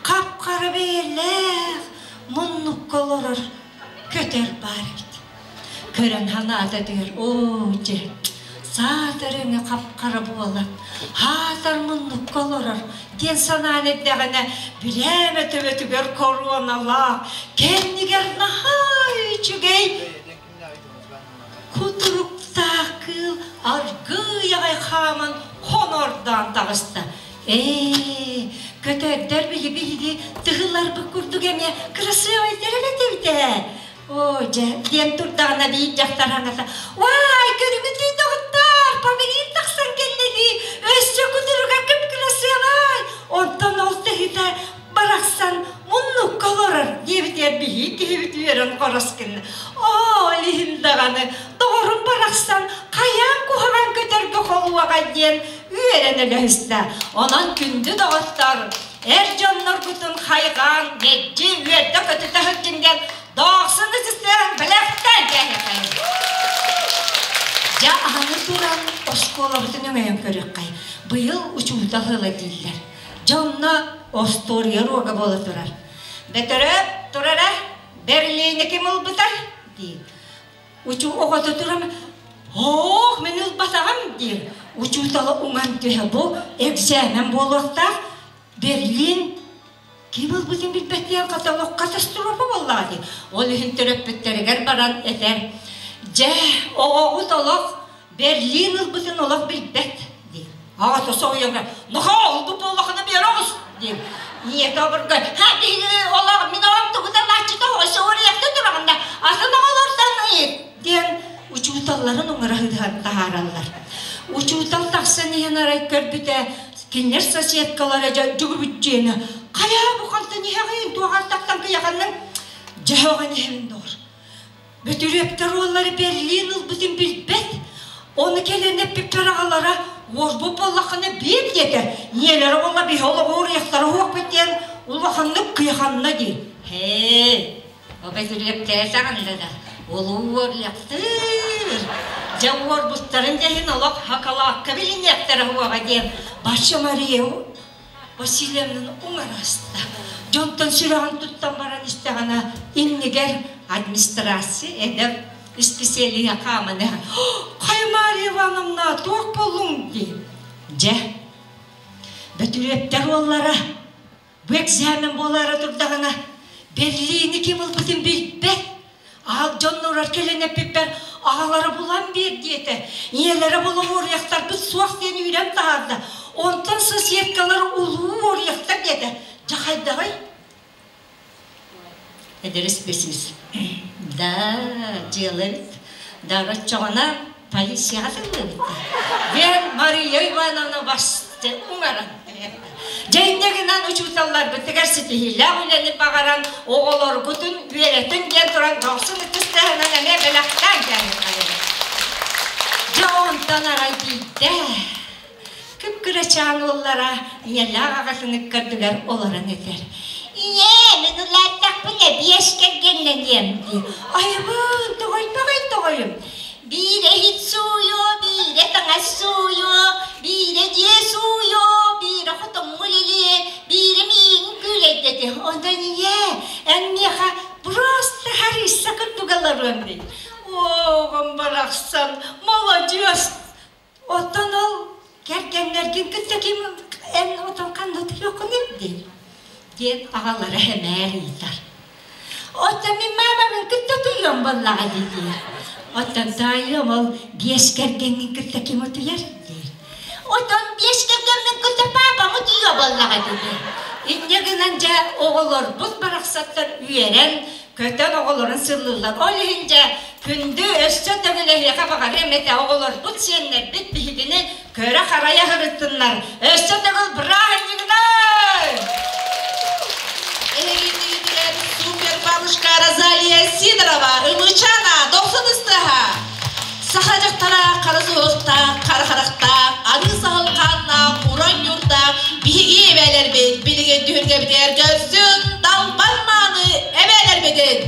хап-хара бэйэлээх, муннукка олорор көтөр баар эбит. Көрөн санаата түһэр, оо дьэ, саатар өҥө хап-хара буолан, хаатар муннукка олорор диэн санаан эрдэҕинэ, бирээмэ төбөтүгэр коруоналаах, кэннигэр наһаа үчүгэй кутуруктаах кыыл аргыый аҕай хааман хонордоон таҕыста. Ээ, көтөрдөр биһиги тыһыларбыт курдук эмиэ кырасыабайдар эбит эбит ээ. Оо, дьэ, диэн турдаҕына биир дьахтар аҥата, «Уай, көрүҥүтүй доҕоттоор, павильон тахсан кэллэ дии, өссө кутуруга кып-кырасыабай, онтон ол тыһыта барахсан муннукка олорор» диэбитигэр биһиги киһибит үөрэн хорос гынна. Оо, ол иһин даҕаны доҕорум барахсан хайаан куһаҕан көтөргө холуоҕа диэн үөрэн өлөһүстэ. Онон күндү доҕоттор, эр дьонноргутун хайҕаан, мэлдьи үөрдэ-көтүтэ сылдьын диэн Доохсун ытыстыан бэлэхтээн кээһиэххэйиҥ. Дьэ, аны туран оскуолабытын өҥөйөн көрүөххэй. Быйыл учуутал ыла дииллэр. Дьэ, онно остуоруйа уруога буола турар. Бөтөрө турара Берлини ким ылбыта? диир. Учу оҕото туран «Ох, мин ылбатаҕым» диир. Учуутала уҥан түһэ бу экзамен буолуохтаах. Берлин Ким ылбытын билбэттиэн хата катастрофа буоллаҕа дии. Ол иһин төрөппүттэригэр баран этэр, дьэ, оҕоҕут олох Берлин ылбытын олох билбэт диир. Аҕата соһуйан нохоо ылбыт буоллахына биэрэ оҕус диир. Ийэтэ обургу, ха биһиги олох мин оҕом тугутан ааччыта соһуйахта тураҕын да атын оҕолортон ыйыт диэн учууталларын уҥара ыһан таһаараллар. Учуутал тахсан иһэн арай көрбүтэ Кинилэр соседкалара дьэ дьугубүччүөнэ хайаа бу хантан иһэҕин туох артахтан кыйаханныҥ дьэһэҕин иһэбин доҕор Бөтүрүөптэр уоллары Берлин ылбытын билбэт ону кэлэн эппиппэр аҕалара уорбут буоллаххына биир диэтэ ийэлэрэ буолла биһи олоҕу уруйахтара уһуохпут диэн улаханнык кыйаханна дии һээ О бөтүрүөптээтэҕиннэ да улуу уоруйахтыыр. Дьэ уорбуттарын да иһин олох хакалаакка билиниэхтэрэ уоҕа диэн Бача Мария Васильевнаны уҥараста. Дьонтон сүрэҕин туттан баран истэҕинэ иннигэр администрация эдэр исписэлииһэ хааман иһэн «Хайа Мария Ивановна, туох буоллуҥ?» дии. Дьэ, Бөтүрүөптэр уоллара Бу экзамен буолаары турдаҕына, Берлини ким ылбытын билбэт. Аал дьоннорор кэлэн эппиппэр, аҕалара булан биэр диэтэ. Ийэлэрэ булан уоруйахтарбыт суох диэн үүрэн таһаарда. Онтон соседкалар улуу уоруйахтар диэтэ. Дьэ хайдаҕый? Эдэр исписиис. Да, дьыала эбит. Да, оччоҕуна полицияҕа тыллыыбыт. Диэн Мария Ивановна басты уҥаран. Дьэ инньэ гынан учууталларбытыгар ситиһиилээх үлэни баҕаран, оҕолоргутун үөрэтин диэн туран дохсун ытыс тыаһынан эмиэ бэлэхтээн кээһиэххэйиҥ. Дьэ онтон арай биирдэ кып-кырачаан уоллара ийэлээх аҕатын ыккардыгар олорон этэр. Ийээ, мин улааттахпына биэс кэргэннэниэм дии. Айыбын, тоҕойбоҕой тоҕойум. Биирэ иһит сууйуо, биирэ таҥас сууйуо, биирэ дьиэ сууйуо, биирэ хотоҥҥо үлэлиэ, биирэ миигин күүлэйдэтиэ. Онтон ийээ, олоруом дии. Оҕом барахсан, маладьыас! Оттон ол кэргэннэргин кытта ким эн отон ханна утуйуоххунуй диир диэн аҕалара сэмээр ыйытар. Оттон мин маамабын кытта утуйуом буоллаҕа дии диир. Оттон таайыам ол биэс кэргэҥҥин кытта ким утуйар диир. Оттон биэс кэргэммин кытта паапам утуйуо буоллаҕа дии диир. Инньэ гынан дьэ оҕолорбут барахсаттар үөрэн көтөн оҕолорун сыллыыллар. Ол иһин дьэ күндү өссө төгүл эһиэхэ баҕарыам этэ оҕолорбут, сиэннэрбит биһигини көрө-харайа сырыттыннар. Өссө төгүл бырааһынньыгынан! Эһигиннигитигэр супер бабушка Розалия Сидорова, Ымычана, дохсун ыстыаһа! Саха дьахтара хара суһуохтаах, хара харахтаах, арыы саһыл хааннаах, уран ньуурдаах биһиги эбээлэрбит билигин түһүлгэбитигэр көрсүн далбар мааны эбээлэрбитин!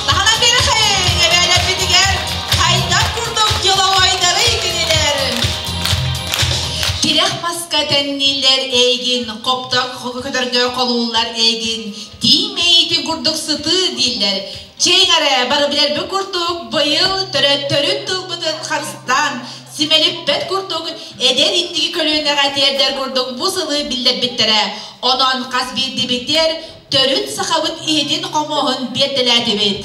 Таһынан биэрэхэйин эбээлэрбитигэр хайдах курдук деловойдары кинилэр Тирэх маска тэннииллэр эйигин, хопток көтөргө холууллар эйигин, тииҥ мэйиитин курдук сытыы дииллэр. Чэйиҥ эрэ, бары билэрбит курдук, быйыл төрөттөрүн тылбытын харыстаан, симэлиппэт курдук, эдэр инники көлүөнэҕэ тиэрдэр курдук бу сылы биллэрбиттэрэ. Онон хас биирдиибитигэр төрүт сахабыт иһитин-хомуоһун биэртэлээтибит.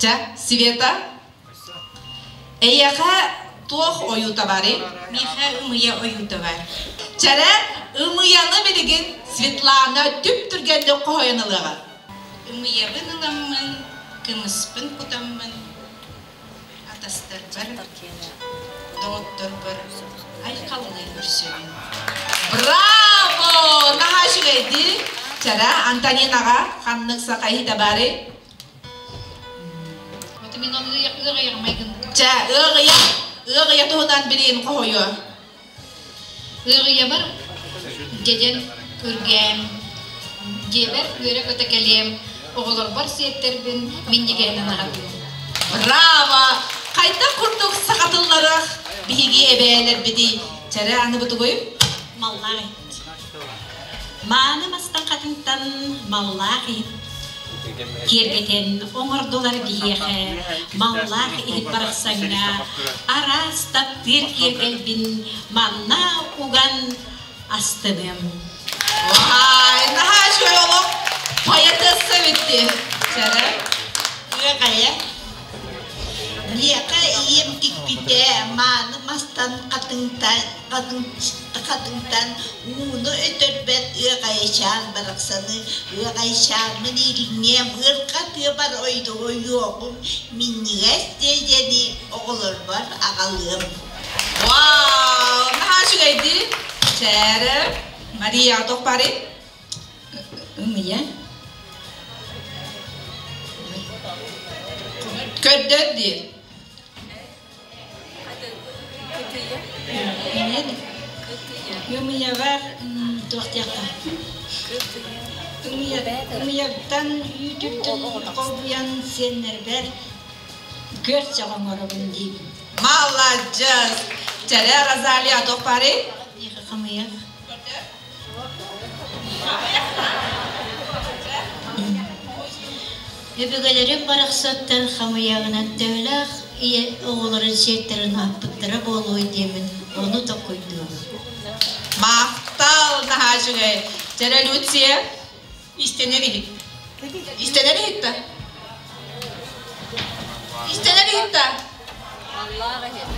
Чэ, Света, Эйиэхэ туох ойуута барый? Миэхэ ымыйа ойуута бар. Чэрэ, ымыйаны билигин Светлана түп-түргэнник хоһуйан ылыаҕа. Ымыйабын ыламмын, кымыспын кутаммын, атастарбар, доҕотторбор айхаллыы көрсөбүн. Браво! Наһаа үчүгэйдии. Чэрэ, Антонинаҕа ханнык саха иһитэ баарый? Чэ, ыаҕыйа, ыаҕыйа туһунан билиин хоһуйуо. Ыаҕыйабар дьэдьэн үргээм, дьиэбэр үөрэ-көтө кэлиэм, оҕолорбор сиэттэрбин минньигэһинэн аһатыым. Браво! Хайдах курдук сахатылларах биһиги эбээлэрбитий? Чэрэ аны бутугуй? Маллаах иһит. Мааны мастан хатыҥтан маллаах иһит киэргэтэн оҥордулар биһиэхэ маллаах иһит барахсаҥҥа араас таптыыр киэргэлбин манна уган астыныам. Вай, наһаа үчүгэй олох поэтесса эбитти. Чэрэ. Ыаҕайа Миэхэ ийэм тикпитэ мааны мастан хатыҥтан хатыҥтан ууну өтөрбөт ыаҕайачаан барахсаны ыаҕайачааммын ириҥиэм ыарха тыабар ойуоҕум минньигэс дьэдьэни оҕолорбор аҕалыам. Вау, наһаа үчүгэйдии. Чээрэ, Мария, туох баарый? Ымыйа. Көрдөр диир. Ымыйабар туох диэххэ Ымыйаттан үүтүттэн холбуйан сиэннэрбэр күөрчэх оҥоробун диибин. Маладьыас! Чэрэ Розалия туох баарый? Хамыйах. Өбүгэлэрим барахсаттар хамыйаҕынан төһөлөөх ийэ оҕолорун сиэттэрин аһаппыттара буолуой диэммин ону толкуйдуубун. Махтал, наһаа үчүгэй. Чэрэ Люция, истэнэр иһит. Истэнэр иһит да? Истэнэр иһит да? Маллаах иһит.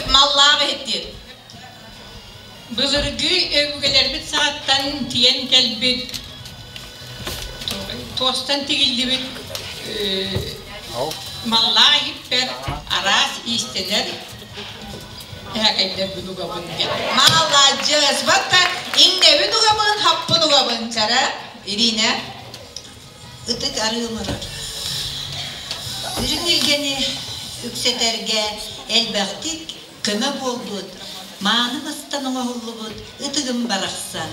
Маллаах иһит диир. Былыргы өбүгэлэрбит саҕаттан тиийэн кэлбит туостан тигиллибит маллаах иһиппэр араас иистэнэр эһэкэйдэрбин угабын диэн. Маладьыас! Батта иҥнэбин угабын, хаппын угабын чара Ирина. Ытык арыыларар. Үрүҥ илгэни үксэтэргэ элбэхтик көмө буолбут, мааны мастан оҥоһуллубут ытыгым барахсан,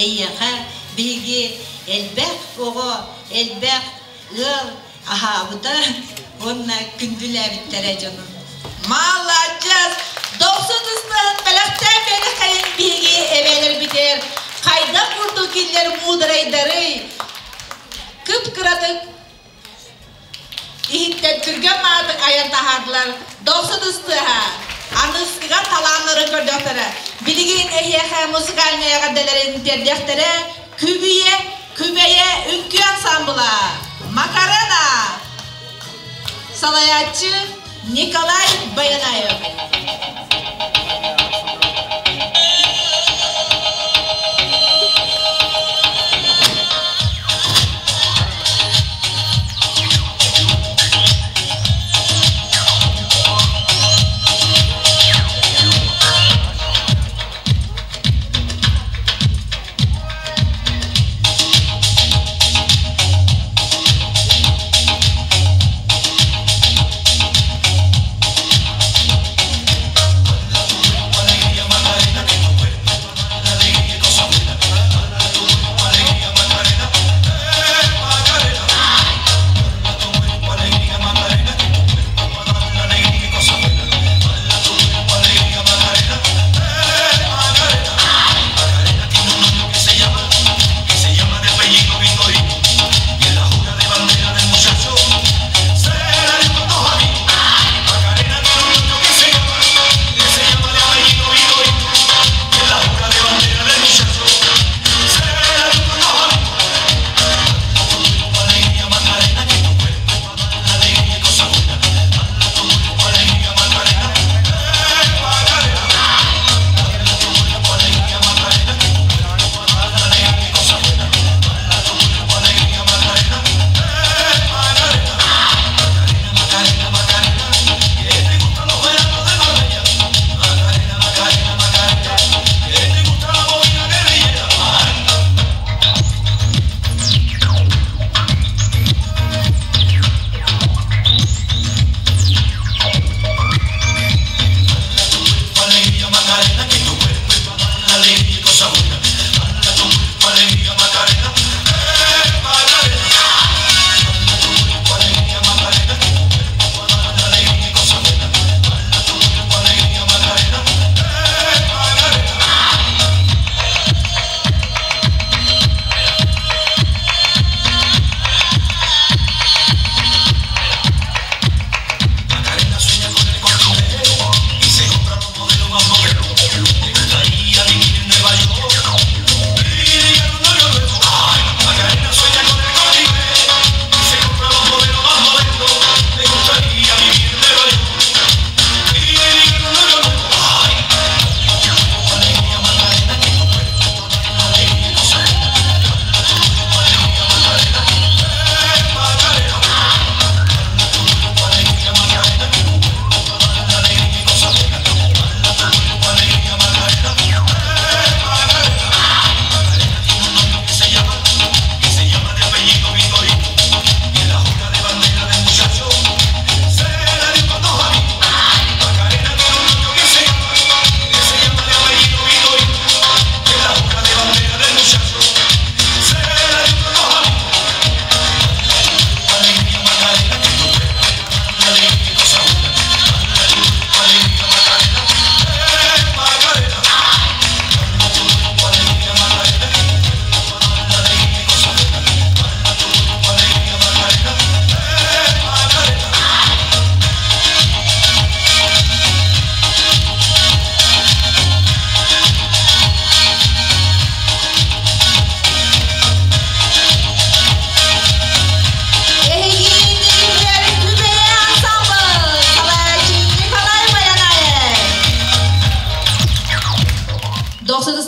эйиэхэ биһиги элбэх оҕо, элбэх ыал аһаабыта уонна күндүлээбиттэрэ дьонун. Маладьыас! Дохсун ыстаһын бэлэхтээн биэриэххэйин биһиги эбээлэрбитигэр хайдах курдук кинилэр муударайдарый, кып-кыратык Иһиттэн түргэн маатык айан таһаардылар. Дохсун ыстыаһа, аныскыга талааннары көрдөхтөрө. Билигин эһиэхэ музыкальнай эҕэрдэлэрин тиэрдиэхтэрэ Күбүйэ, Күбэйэ үҥкүү ансаамбыла, Макарена, салайааччы Николай Баянаев.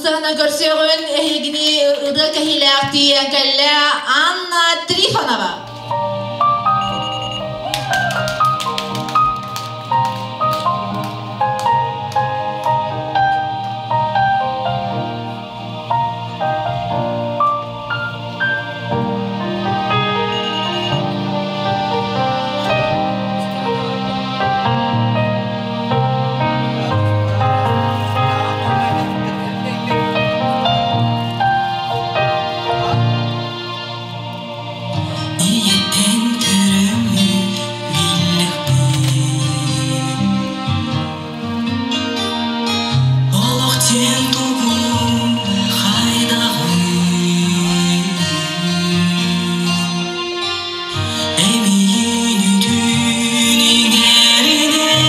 Ытыс тыаһынан көрсүөҕүн эһигини ырыа кэһиилээх тиийэн кэллэ Анна Трифонова. Ийэттэн көрөммүн биллэхпин Олох диэн тугун хайдаҕый Эмиийин үтүн иҥэринэн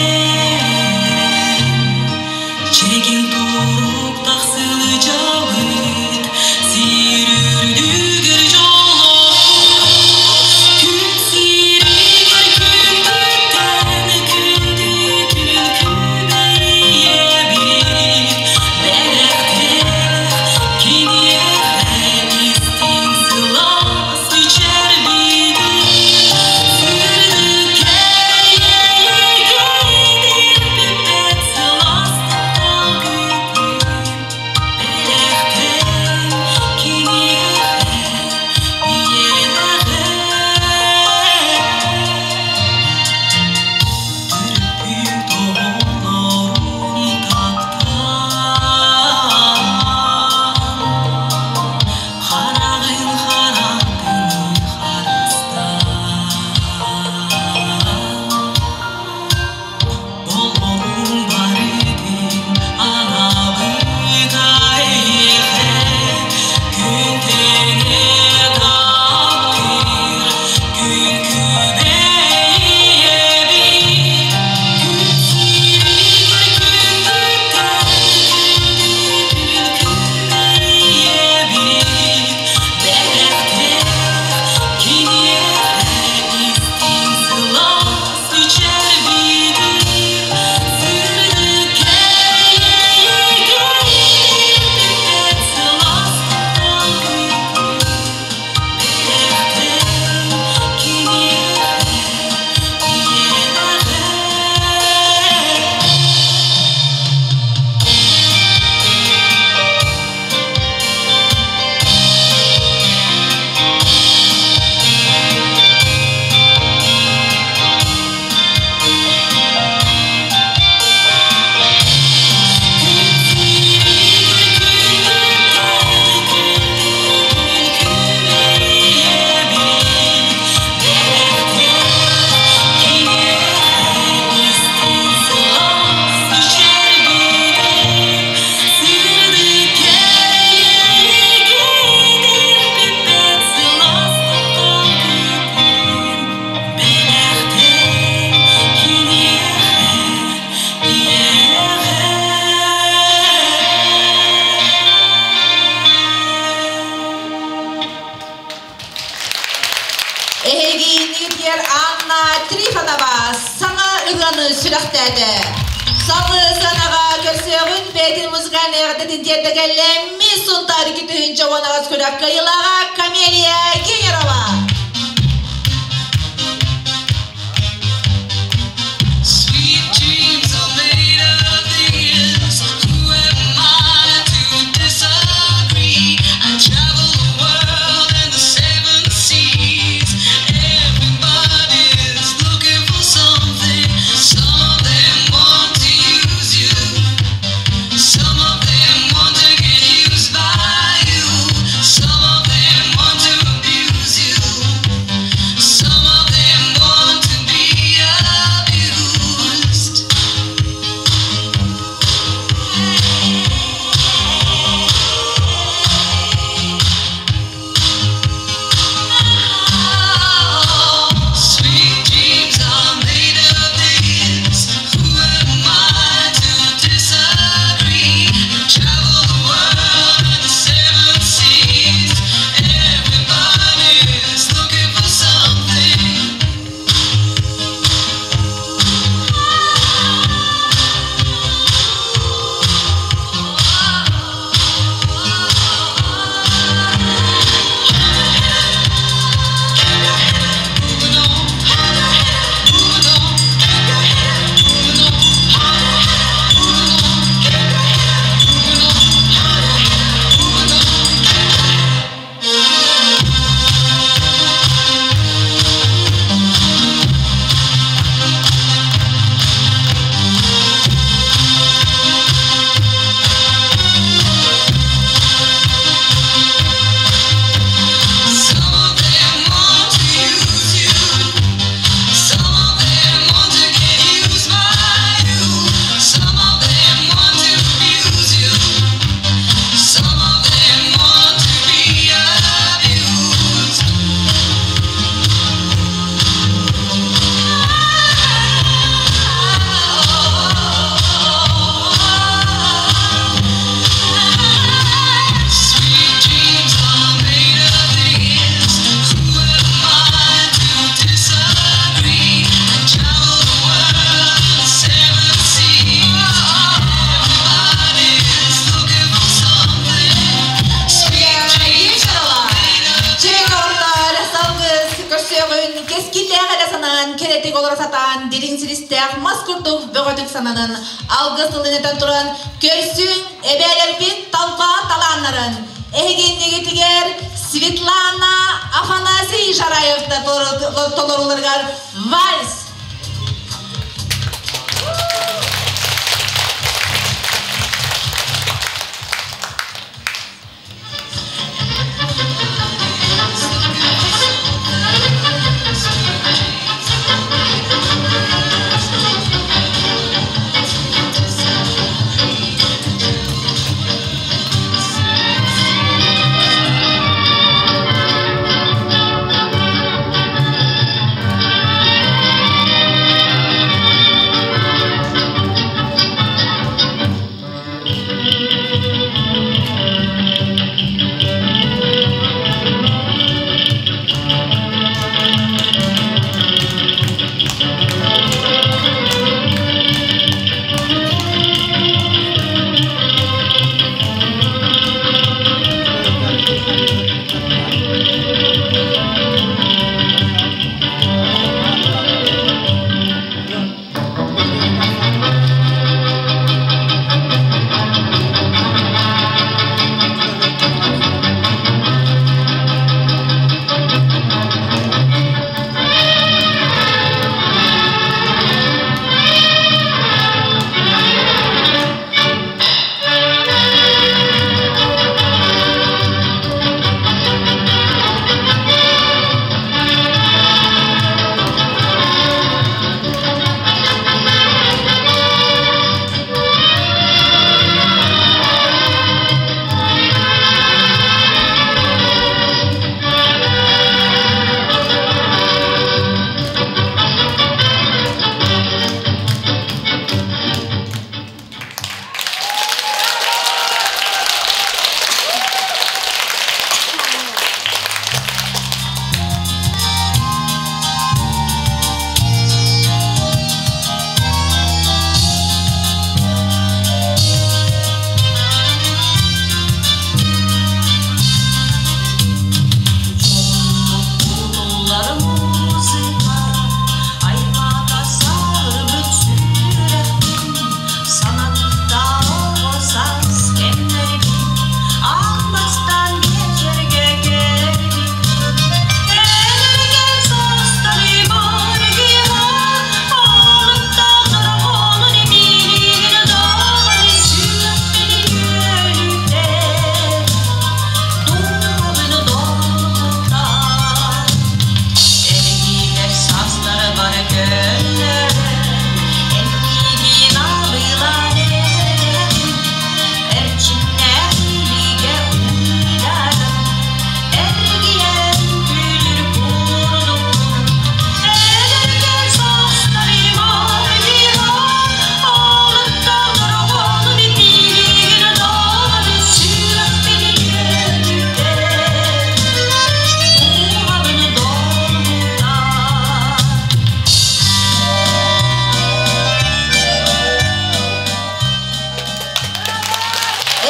Чэгиэн турук тахсылдьабыт Сир үрдүгэр дьоллоохпут Күн сиригэр күндүттэн күндү күн күбэйэбит Бэлэхтээх киниэхэ истиҥ сылаас мичээрбитин Сырдык кэрэ бүппэт сылаас тапталгытын Бэлэхтээх киниэхэ үйэлээҕи Төрөппүт оҕолорун таптаан Хараҕын харатыныы харыстаан Олоҕун барытын анаабыта эйиэхэ Күн тэҥэ таптыыр күн күбэй ийэбит Күн сиригэр күндүттэн күндү күн күбэй ийэбит Бэлэхтээх киниэхэ истиҥ сылаас мичээрбитин Сырдык кэрэ бүппэт сылаас тапталгытын Бэлэхтээх киниэхэ үйэлээҕи Күн сиригэр күндүттэн күндү күн күбэй ийэбит Бэлэхтээх киниэхэ истиҥ сылаас мичээрбитин Сырдык кэрэ бүппэт сылаас тапталгытын Бэлэхтээх киниэхэ үйэлээҕи Эһигиинигитигэр Анна Трифонова саҥа ырыаны сүрэхтээтэ. Салгыы сыанаҕа көрсүөҕүн бэйэтин музыкальнай эҕэрдэтин тиэрдэ кэллэ Мисс Сунтаар 2018 күрэх кыайыылааҕа Камелия Генерова. Sweet dreams are made of these. Who am I to disagree? I travel the world and the seven seas. Everybody's looking for something. Some of them want to use you. Some of them want to get used by you. Some of them want to abuse you. толоро сатаан дириҥ силистээх мас курдук бөҕөтүк сананан, алгыс тылын этэн туран, көрсүҥ эбээлэрбит талба талааннарын. Эһиги иннигитигэр Светлана Афанасий Жараевта толоруларыгар вальс!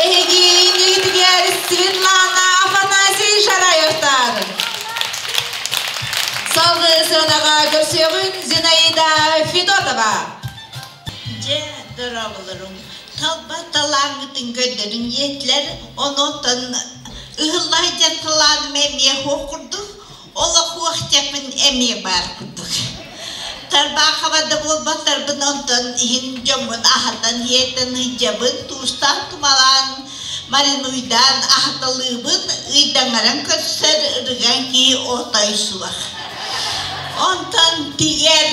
Эһиги иннигитигэр Светлана Афанасий Шараевтар. Салгыы сыанаҕа көрсүөҕүн Зинаида Федотова. Дьэ, дорооболорум. Талба талааҥҥытын көрдөрүн диэтилэр. Онон ыһыллай дьэн талааным эмиэ суох курдук. Олох суох диэхпин эмиэ баар курдук. Тарбаахаба да буолбатарбын онтон иһин дьоммун аһатан иһиэтэн ыйдьабын, туустаан тумалаан, маринуйдаан аһаталыыбын, ыйдаҥаран көрсөр ырыган киһи отой суох. Онтон тигэр,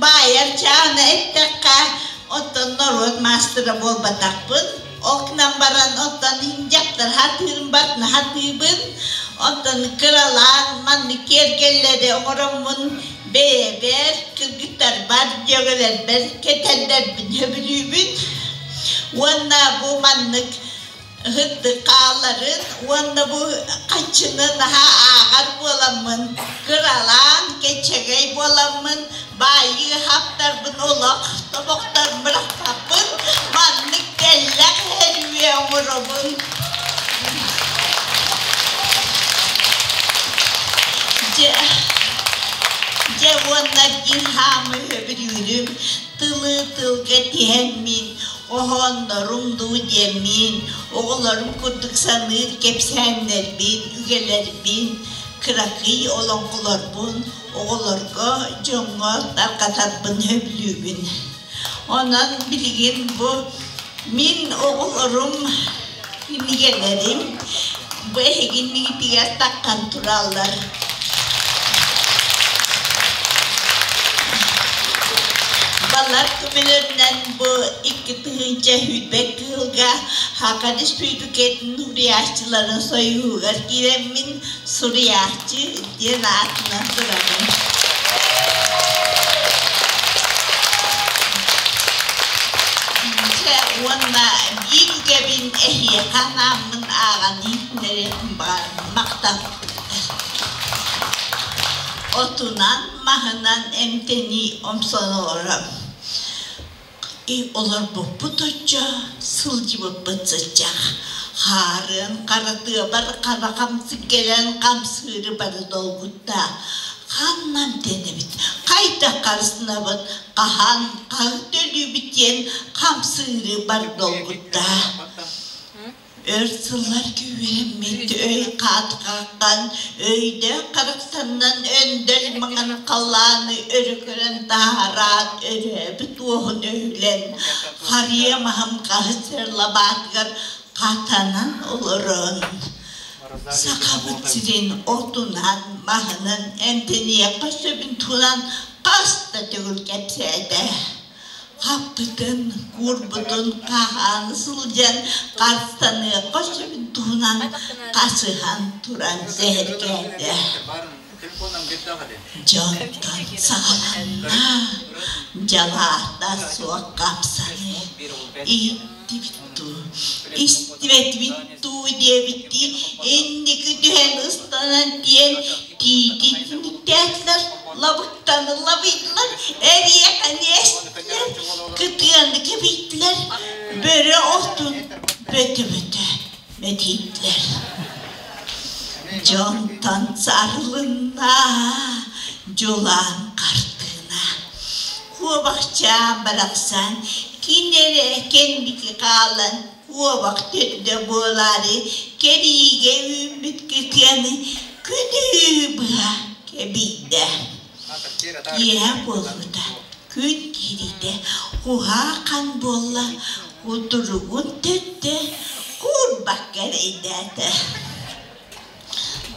баайар чаана эттэххэ, оттон норуот маастара буолбатахпын. Ол гынан баран оттон дьахтар хатыырын барытын хатыыбын, оттон кыралаан маннык киэргэллэри оҥороммун бэйэбэр, кыргыттарбар, дьүөгэлэрбэр кэтэрдэрбин сөбүлүүбүн. Уонна бу маннык ыһыктык хааларын уонна бу хаччыны наһаа ааҕар буоламмын, кыралаан кэччэгэй буоламмын баайыы хаптарбын олох тобохтор бырахпаппын, маннык кэллэх эрүө оҥоробун. Дьэ, дьэ Дьэ уонна биир хаамыы сөбүлүүрүм, тылы тылга тиһэммин, хоһооннорум дуу диэммин, оҕолорум курдук саныыр кэпсээннэрбин, үгэлэрбин, кыракый олоҥхолорбун оҕолорго, дьоҥҥо тарҕатарбын сөбүлүүбүн. Онон билигин бу мин оҕолорум кинигэлэрим бу эһигиннигитигэр таххан тураллар. Балар көмөлөрүнэн бу 2021 сылга Саха Республикатын суруйааччыларын сойууһугар киирэммин суруйааччы диэн аатынан турабын. Дьэ уонна биир үгэбин эһиэхэ анааммын ааҕан иһитиннэриэхпин баҕарабын. Махтал. Отунан, маһынан эмтэнии омсолоро. Олорбуппут оччо, сылдьыбыппыт сыччах. Хаарыан харатыабар хара хамсык кэлэн хамсыыры бары долгутта. Ханна эмтэнэбит, хайдах харыстанабыт, хаһан хаһы төлүүбүт диэн хамсыыры бары долгутта. Өр сылларга үөрэммит өй хаатхааххан, өйдөөх харахтарынан өндөл маҥан халлааны өрө көрөн таһараат өрөөбүт уоһун өһүлэн, харыйа маһым хаһыс сир лабаатыгар хатанан олорон, Сахабыт сирин отунан, маһынан эмтэниэххэ сөбүн туһунан хас да төгүл кэпсээтэ. Хаппытын, куурбутун хаһаан сылдьан харстаныахха сөбүн туһунан хасыһан туран сэһэргээтэ. Дьонтон саҕаланна, дьалаата суох хамсаныы иһиттибит дуу, истибэтибит дуу диэбиттии инники түһэн ыстанан тиийэн тиити түнүктээтилэр, лабыктаны лабыйдылар, эриэхэни эстилэр, кытыаны кэбийдилэр, бөрө отун бөтө-бөтө мэтийдилэр. Дьонтон сарылынна дьулаан хартыына. Куобахчаан барахсан кин эрэ кэнники хаалан куобах төрдө буолаары кэриигэ үүммүт кытыаны күнүү быһа кэбийдэ. Киэһэ буолбута, күн киириитэ куһаҕан буолла, кутуругун төрдө куурбакка эрэйдээтэ.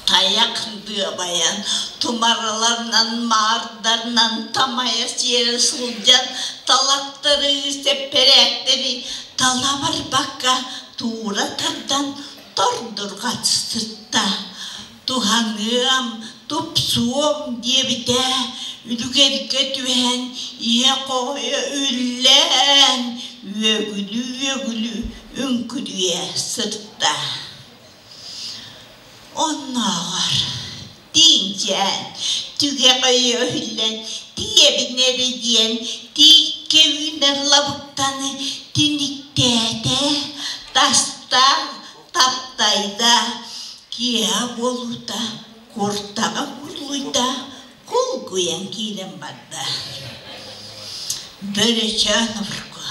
Тайах дыабайан, тумараларынан, маардарынан тамайа сиэрэ сылдьан талахтары, сэппэрээктэри тала барбакка туура тардан тордурҕат сытта. Туһаныам, тупсуом диэбитэ, үлүгэргэ түһэн, ийэ хоһуйа үллээн, үөгүлүү-үөгүлүү үҥкүрүйэ сытта. Оннооҕор тииҥчээн, түгэх өйө өһүллэн тиийэбин эрэ диэн тииккэ үүнэр лабыктаны тиниктээтэ, таста, таптайда, киэһэ буолуута куртаҕа курлуйда, кулгуйан киирэн барда. Бөрөчөөн обургу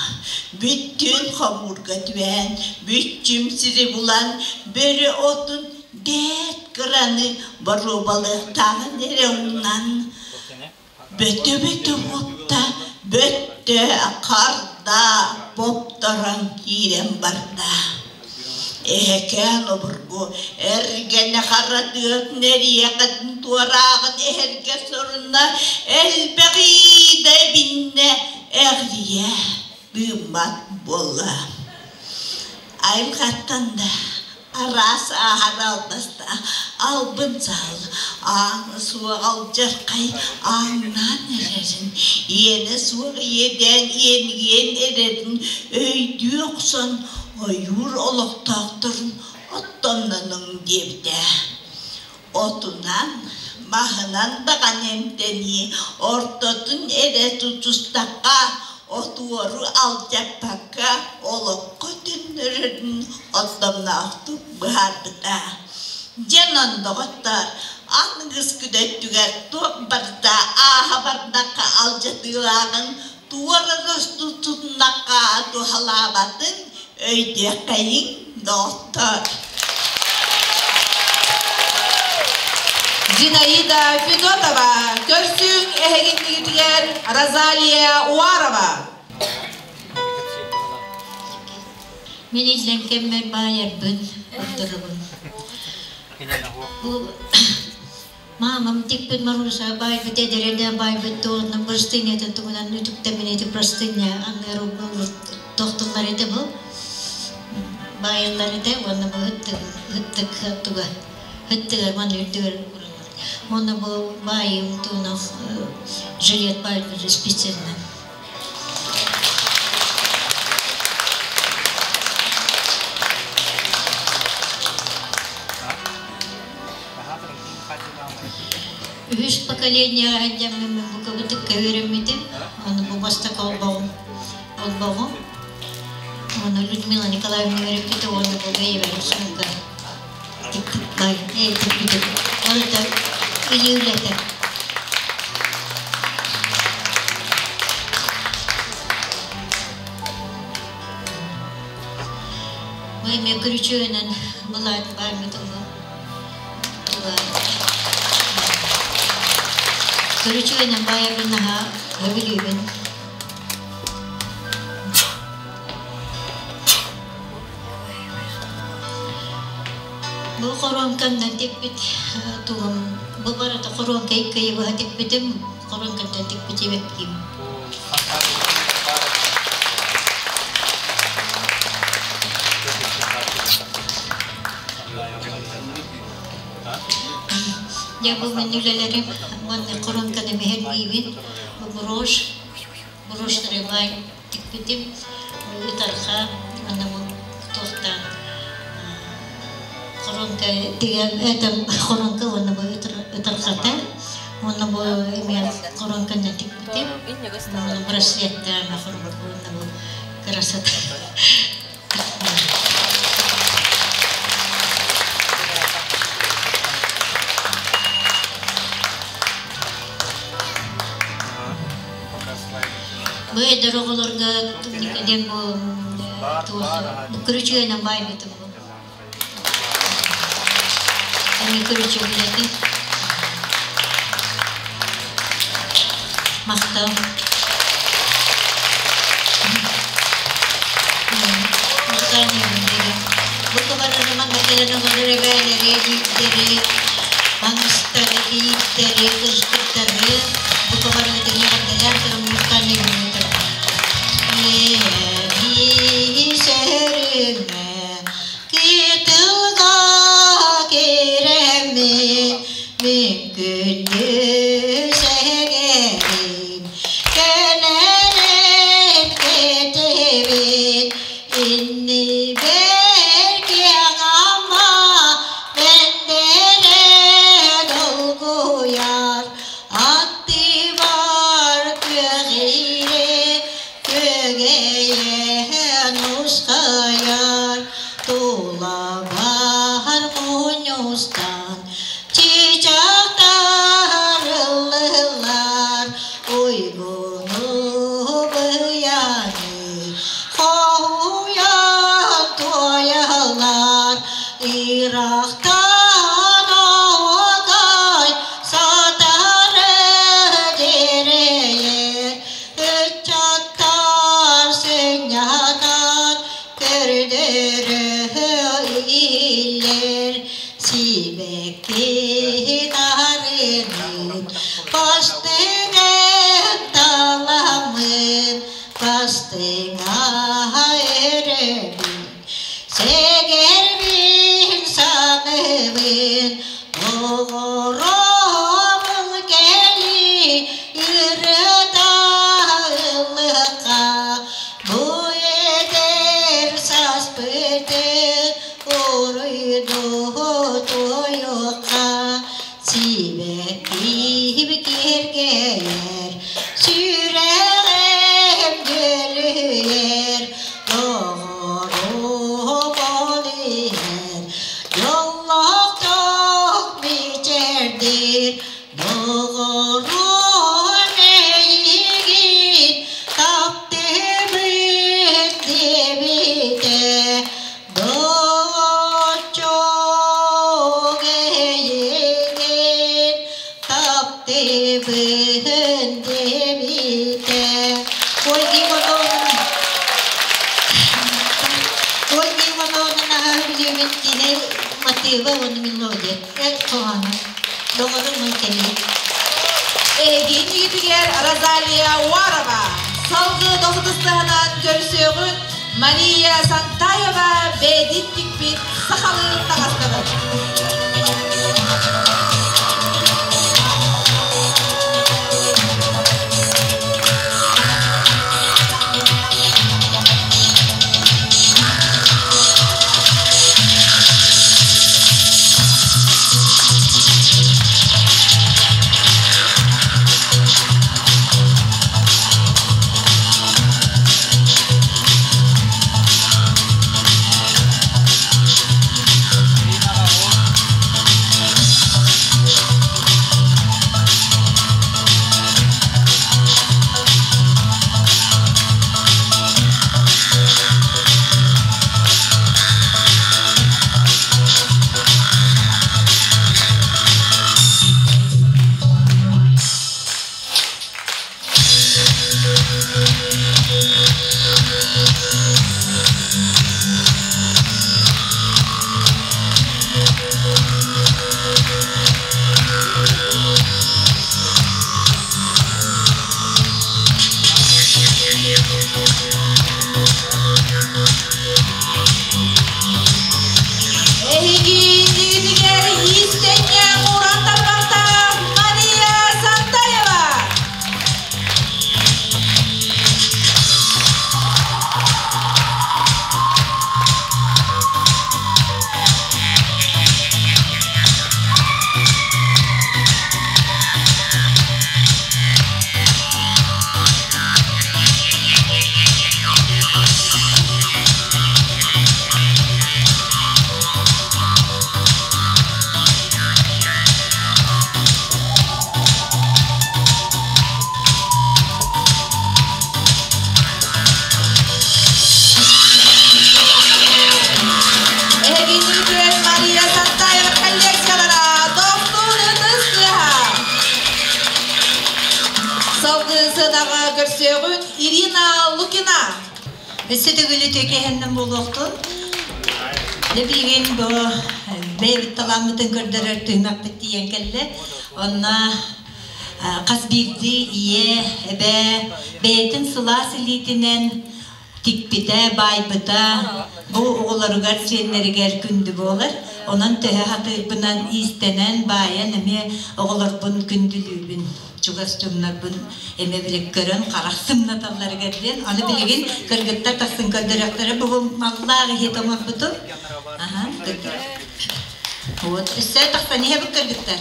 бүттүүн хомуурга түһэн, бүччүм сири булан, бөрө отун бэрт кыраны боруобалыахтааҕын эрэ умнан, бөтө-бөтө уотта, бөттө харда бопторон киирэн барда. Эһэкээн обургу эргэнэ харатыатын эриэхэтин туорааҕын эһэргэ сорунна, элбэҕи да эбиннэ, эҕирийэ тыыммат буолла. Айылҕаттан да араас ааһар албаста албын саал аана суох алдьархай ааҥнаан эрэрин, иэнэ суох иэдээн иэнигийэн эрэрин өйдүү охсон ойуур олохтоохторун оттоннонуҥ диэбитэ. Отунан, маһынан даҕаны эмтэнии ортотун эрэ тутустахха, отуору алдьаппакка олоххо төннөрөрүн оттомноохтук быһаарбыта. Дьэ, онон, доҕоттоор, Аныгыскы да өттүгэр туох барыта ааһа бардахха алдьатыылааҕын, туора тутуннахха туһалаабатын өйдүөххэйиҥ, доҕоттоор. Зинаида Федотова, көрсүҥ эһигиннигитигэр Розалия Уарова. Мин иллэҥ кэммэр баайарбын ордоробун. Бу маамам тикпит Маруся баайбыт эдэрэ баайбыт туонна простынята тугунан үтүктэмин эти простыня аныар тохтуллар этэ бу баайыллар этэ уонна бу ыттык ыттык туга ыттыгар манна үрдүгэр ураллар уонна бу баайым туунах жилет баайбыт специально. Үһүс поколениеҕа сылдьаммын мин бу кыбытыкка үөрэммитим. Ону бу бастакы олбоҕум олбоҕум. Ону Людмила Николаевна үөрэппитэ уонна бу бэйэбэр сумка тикпит тикпитим. Ол это илии үлэтэ. Бу эмиэ күрүчүөнэн былаат бааймыт Күрүчүөнэн баайарбын наһаа сөбүлүүбүн. Бу хоруоҥканнан тикпит тугум бу барыта хоруоҥка икки быһа тикпитим хоруоҥкаттан тикпит эбэккиим. Дьэ бу мин үлэлэрим уонна хоруоҥканы миһэргиибин бу брошь брошьтары баай тикпитим ытарха уонна бу туохтаан хоруоҥка тигэн это хоруоҥка уонна бу ытархата уонна бу эмиэ хоруоҥканы тикпитим уонна браслеттаан уонна бу красота. Бу эдэр оҕолорго диэн бу туох күрүчүөнэн баайбытым бу. Эми күрүчүө билэтин. Махтал. Бу кыбарарыман кэлэн олорор эбээлэри, эдьиийдэри, аҥыстары, кийииттэри, кыргыттары бу кыбарыытын эҕэрдэлээн туран музыкальнай Сэрүмэ кытылга киреммин мин күндү сэгэрим кэлэрин кэтэбин иннибэр киэҥ ама бэндэрэ долгуйар аттыбар күөҕире күөгэйэн ускайар тулабар мунньустан чычахтар ыллылар уйгуну быйаны хоһуйан туойаллар Ирахтан оҕотой сатары дириэйэр ыччаттар сынньанар көрдөрө иһиллэр сибэкки нарынын бастыҥын таламмын бастыҥа өрөбүн Сэгэрбин саныыбын, доҕорум кэлии ырыата ыллыахха, бу эдэр сааспытын уруйдуу туойуохха, сибэккиим киэргэйэр, сүрэҕим дьөлүһүйэр, доҕорум. мотива уонна мелодия эр хоһооно доҕорум ый кэлии. Эһигин игитигэр Розалия Уарова, салгыы дохутустаһынан көрсүөҕүн Мария Сантаева бэйэтин тикпит сахалыы таҥастарын. Эһигиинигитигэр иистэнньэҥ уран тарбахтаах Мария Сантаева! Эһигиннигитигэр Мария Сантаева коллекциялара Дохсун ытыс тыаһа! Салгыы сыанаҕа көрсүөҕүн Ирина Лукина. Өссө төгүл үтүө кэһэннэн буолуохтун. Дьэ билигин бу бэйэбит талааммытын көрдөрөр түһүмэхпит тиийэн кэллэ. Онно хас биирдии ийэ, эбээ бэйэтин сылаас илиитинэн тикпитэ, баайбыта бу оҕолоругар, сиэннэригэр күндү буолар. Онон төһө хатыырбынан иистэнэн, баайан эмиэ оҕолорбун күндүлүүбүн. Чугас дьоннорбун эмэ били көрөн харах сымнаталларыгар диэн. Аны билигин кыргыттар тахсан көрдөрүөхтэрэ бу маллаах иһит оҥорбутум. Аха, Вот, өссө тахсан иһэбит кыргыттар.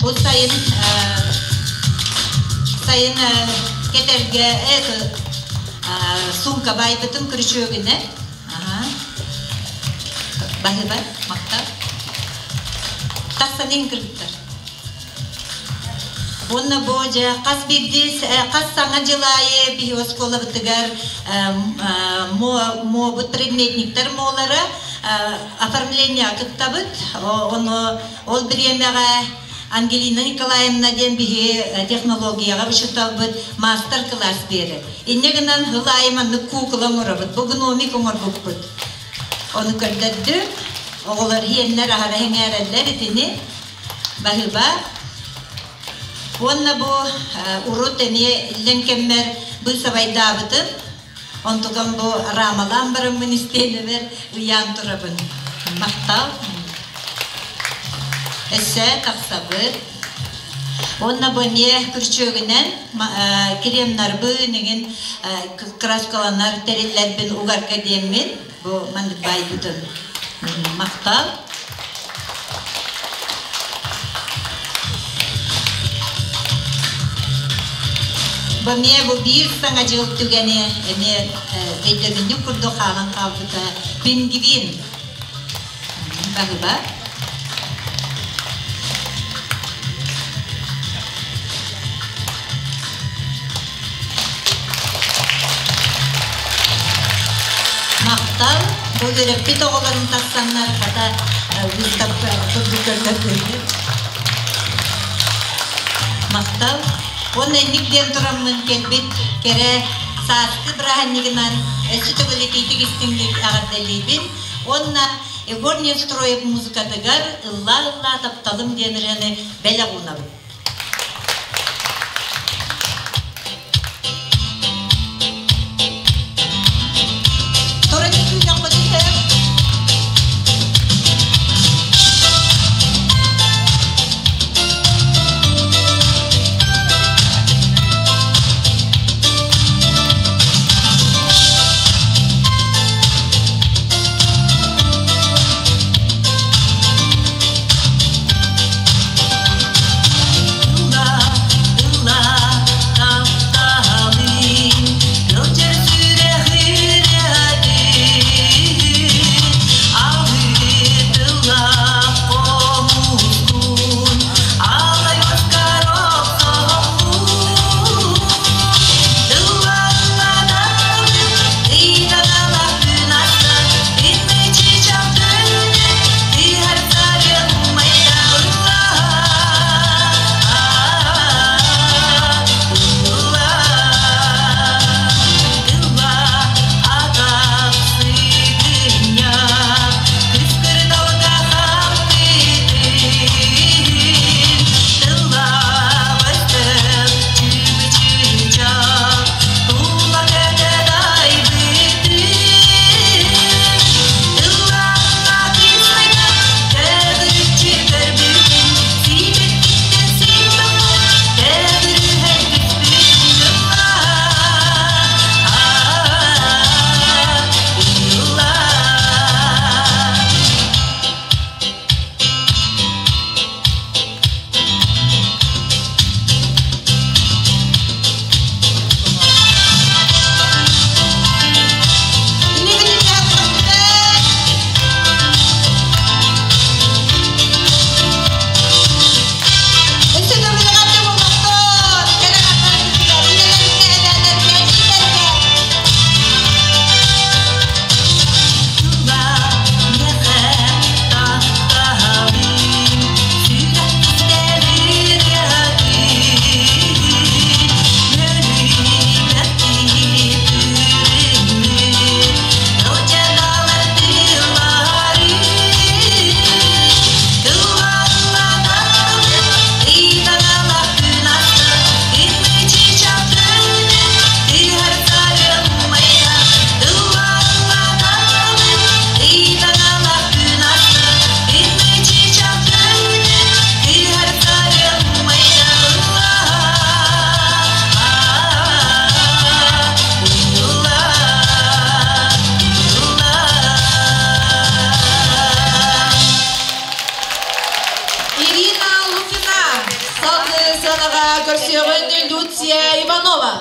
Бу сайын сайын кэтэргэ это сумка байбытым күрүчүөгүнэ. Баһыба, махтал. Тахсан иһин кыргыттар. Уонна бу дьэ хас биирдии хас саҥа дьыл аайы биһи оскуолабытыгар муобут предметниктэр муолара оформление кыттабыт. Ону ол бириэмэҕэ Ангелина Николаевна диэн биһи технологияҕа учууталбыт маастар-кылаас биэрэр. Инньэ гынан сыл аайы маннык куукула оҥоробут, бу гномик оҥорбуппут. Ону көрдөрдүм. Оҕолор иһиэннэр аһара сэҥээрэллэр итини. Баһыыба. Уонна бу урут эмиэ иллэҥ кэммэр быысабайдаабытым. Онтукам бу рамалаан бараммын истиэнэбэр ыйаан турабын. Махтал. Өссө тахсабыт. Уонна бу эмиэ күрчүөгүнэн кремнарбын игин краскаланар тэриллэрбин угарга диэммин бу маннык баайбытын махтал. Бу эмиэ бу биир саҥа дьыл түгэни эмиэ өйдөбүнньүк курдук хаалан хаалбыта пингвин баһыба. Махтал, бу үөрэппит оҕолорум тахсаннар хата выставка курдук көрдөрдүлэр. Махтал. Уонна инник диэн тураммын кэлбит кэрэ Сааскы бырааһынньыгынан өссө төгүл итиитик истиҥник эҕэрдэлиибин уонна Егор Невстроев музыкатыгар «Ыллаа-ыллаа тапталым» диэн ырыаны бэлэх уунабын. Туран үҥкүүлэххитин Ирина Лукина, салгыы сыанаҕа көрсүөҕүн Люция Иванова.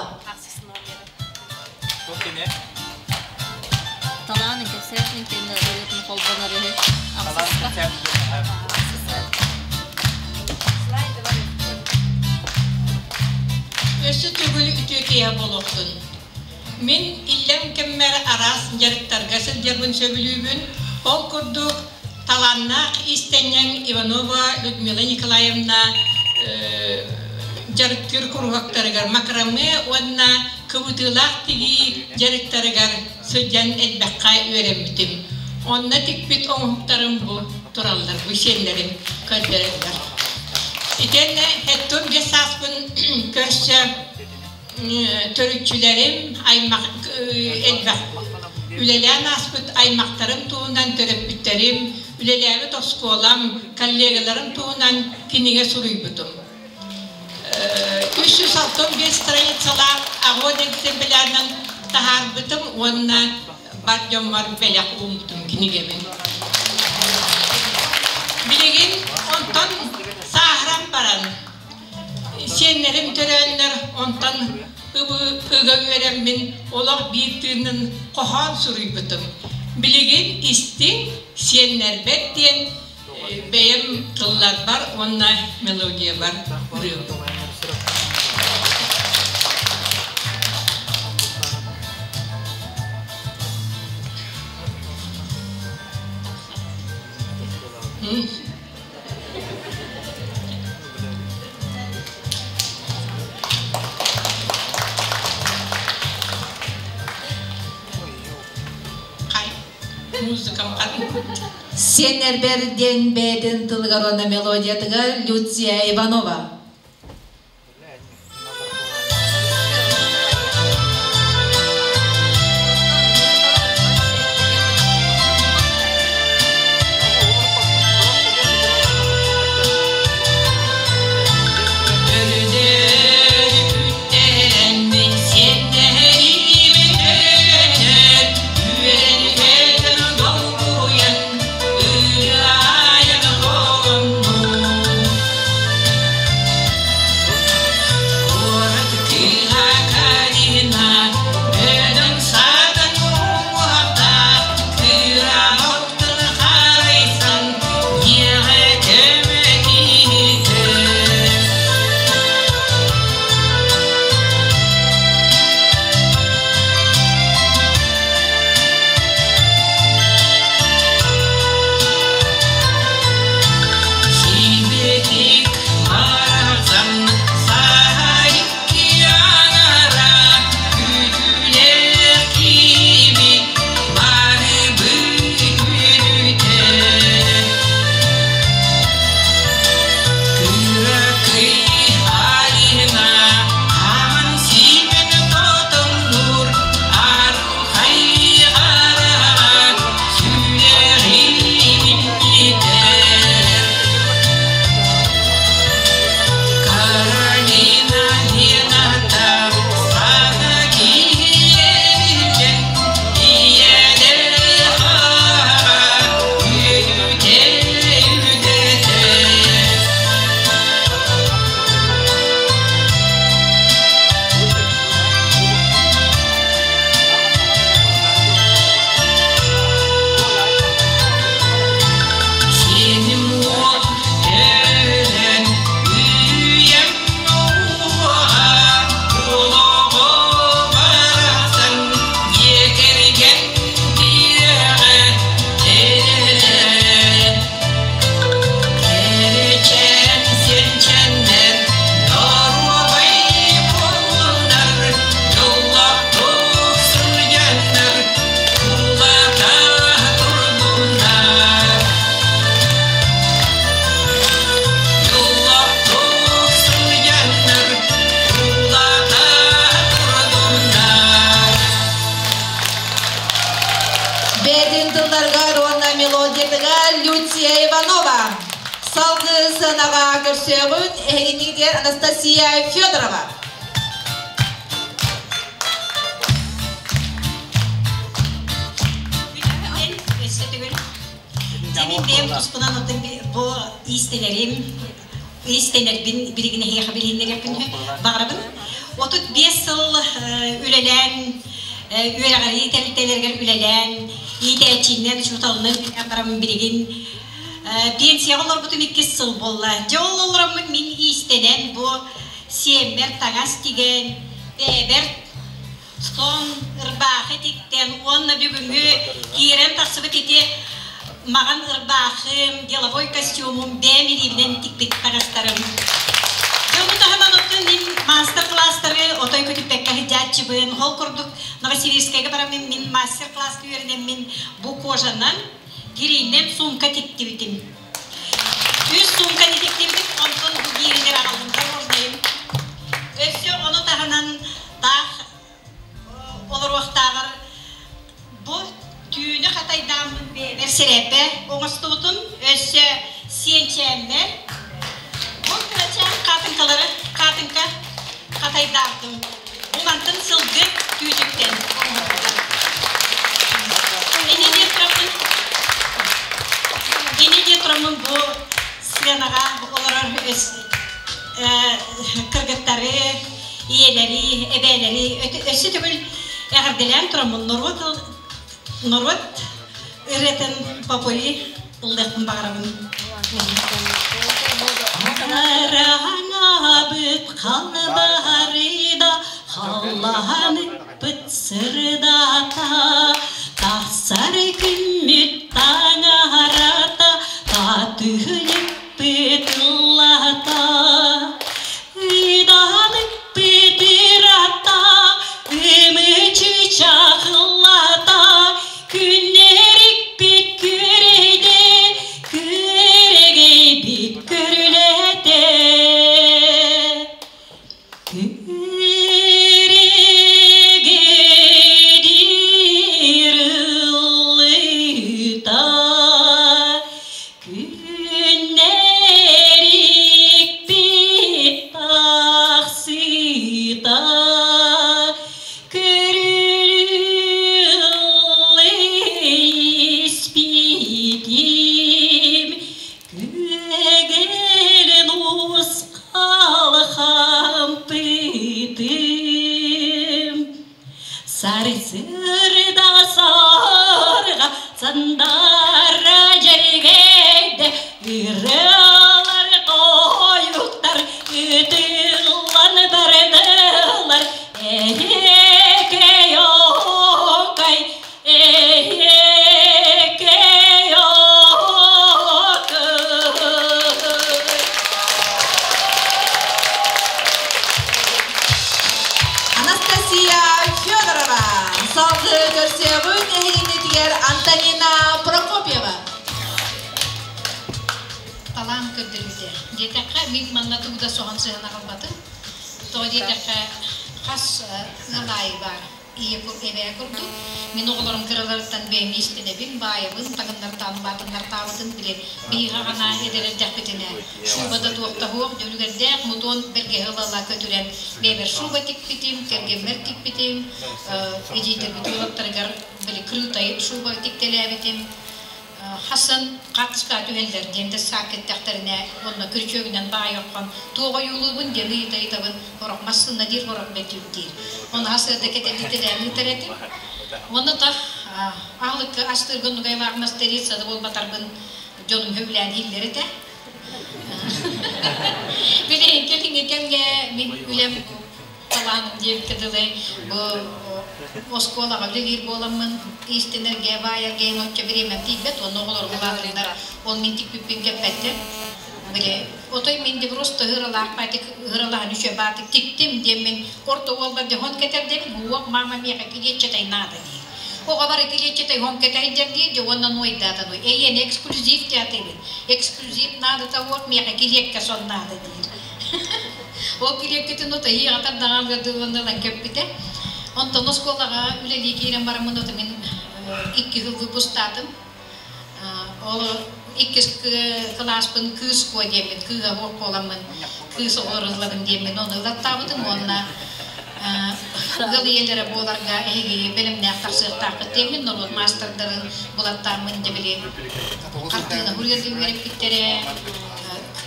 Талаанын кэпсээтин кэннэ ырыатын холбонор үһү. Өссө төгүл үтүө киэһэ буолуохтун. Мин иллэҥ кэммэр араас дьарыктарга сылдьарбын сөбүлүүбүн. Ол курдук талааннаах иистэнньэҥ Иванова Людмила Николаевна дьарыктыыр куруһуоктарыгар макраме уонна кыбытыылаах тигии дьарыктарыгар сылдьан элбэххэ үөрэммитим. Онно тикпит оҥоһуктарым бу тураллар, бу сиэннэрим көрдөрөллөр. Итиэннэ хэттон биэс сааспын көрсө төрүччүлэрим аймах элбэх үлэлээн ааспыт аймахтарым туһунан төрөппүттэрим, үлэлээбит оскуолам, коллегаларым туһунан кинигэ суруйбутум. 365 страницалаах аҕыан экземплярынан таһаарбытым уонна бар дьоммор бэлэх ууммутум кинигэбин. Билигин онтон сааһыран баран Сиэннэрим төрөөннөр, онтон ыга үөрэммин олох биир тыынын хоһоон суруйбутум. Билигин истиҥ, сиэннэрбэр диэн бэйэм тылларбар уонна мелодиябар ырыабын. музыкам Сиэннэрбэр диэн бэйэтин тылыгар уонна мелодиятыгар Люция Иванова. Бэйэтин тылларыгар уонна мелодиятыгар Люция Иванова. Салгыы сыанаҕа көрсүөҕүн эһигиннигитигэр Анастасия Федорова. Дьэ мин бэйэм туспунан оттон бу иистэнэрим, иистэнэрбин билигин эһиэхэ билиһиннэриэхпин баҕарабын. 35 сыл үлэлээн, үөрэҕирии тэрилтэлэригэр үлэлээн, иитээччинэн, учууталынан үлэлээн бараммын билигин пенсияҕа олорбутум иккис сыл буолла. Дьэ ол олороммун мин иистэнэн бу сиэммэр таҥас тигэн, бэйэбэр сон, ырбаахы тиктэн уонна бүгүҥҥү киирэн тахсыбыт ити маҕан ырбаахым, деловой костюмум бэйэм илиибинэн тикпит таҥастарым. Дьэ бу таһынан оттон мин маастар-класстары отой көтүппэккэ сылдьааччыбын. Ол курдук Новосибирскайга бараммын мин мастер-класска үөрэнэммин бу кожанан, тириинэн сумка тиктибитим. Үс суумканы тиктибитим, онтон бу бииригэр аҕаллым дорожнайым. Өссө ону таһынан таах олоруохтааҕар бу түүнү хатайдааммын бэйэбэр сэрээппэ оҥостубутум. Өссө сиэнчээммэр бу кырачаан хаатыҥкалары хаатыҥка хатайдаабытым. Бу мантан сылгы түүтүттэн оҥоһуллар. Ини диэн тураммын, ини диэн тураммын бу сценаҕа олорор кыргыттары, ийэлэри, эбээлэри өссө төгүл эҕэрдэлээн тураммын норуот норуот ырыатын попури ыллыахпын баҕарабын. Хараҥабыт халбарыйда, халлааныкпыт сырдата, тахсар күммүт таҥарата, татыһыныкпыт ыллата. Ыйдааныкпыт ырата, ымычы чахыллата, күннэрикпит Сандара дьэргэйдэ, ырыалар, тойуктар ытыллан бардылар. Эһиэкэй оһуокай, эһиэкэй оһуокай. Анастасия Федорова, салгыы көрсүөҕүн эһигиннитигэр Антонина Прокопьева. Талаан көрдөрүүтэ. Диэтэххэ, мин манна тугу да соһон сыһан аҕалбатым. Тоҕо диэтэххэ, хас ыал аайы баар ийэ эбээ курдук. Мин оҕолорум кыраларыттан бэйэм иистэнэбин, баайабын, таҥыннартаан улаатыннартаабытын били биһиги аҕана эдэр эрдэхпитинэ шуба да туох да суох, дьөлүгэрдээх мутуон бэргэһэ ыла-ыла көтүрэн бэйэбэр шуба тикпитим, кэргэммэр тикпитим, эдьиийдэрбит уолаттарыгар били крытай шуба тиктэлээбитим. Хасан хаартыскаҕа түһэллэр диэн дьассаакка эттэхтэринэ, онно күрүчүөгүнэн баайыаххын, туох ойуулуубун диэн ыйыта-ыйытабын, сорох массыына диир, сорох бөтүүк диир. Ону хасыарда кэтэллитэлээн ыытар этим. Уонна тах аһылыкка астыырга оннугайлаах мастерица да буолбатарбын дьонум сөбүлээн иһиллэр этэ. Билигин кэлиҥҥи кэмҥэ мин үлэм талааным диэбиккэ дылы, бу оскуолаҕа үлэлиир буоламмын, иистэнэргэ, баайарга иһин оччо бириэмэм тиийбэт уонна оҕолорум улаатаннар ол мин тикпиппин кэппэттэр. Били, отой мин де просто ыһыралаах баатык ыһыралаһан үчүгэй баатык тиктим диэммин орто уолбар дьэ хон кэтэрдэбин, уох мама миэхэ килиэччэтэй наада диир. Оҕо бары килиэччэтэй хон кэтэһиддэр диир дьэ уонна нуойдаатан эйиэнэ эксклюзив диатыбын. Эксклюзив наадата уох миэхэ килиэккэ сон наада диир. Ол килиэккитин утайыы аҕатар даҕан ыардыыланна ылан кэппитэ. Онтон оскуолаҕа үлэлии киирэн бараммын ото мин икки сыл выпустаатым. Ол иккис кылааспын кыыс куо диэммин, кыыһа суох буоламмын, кыыс оҕолору ылабын диэммин ону ылаттаабытым уонна ыал ийэлэрэ буоларга эһиги бэлэмнээх тахсыахтаахпыт диэммин норуот маастардарын булаттааммын дьэ били хартыына суруйарга үөрэппиттэрэ,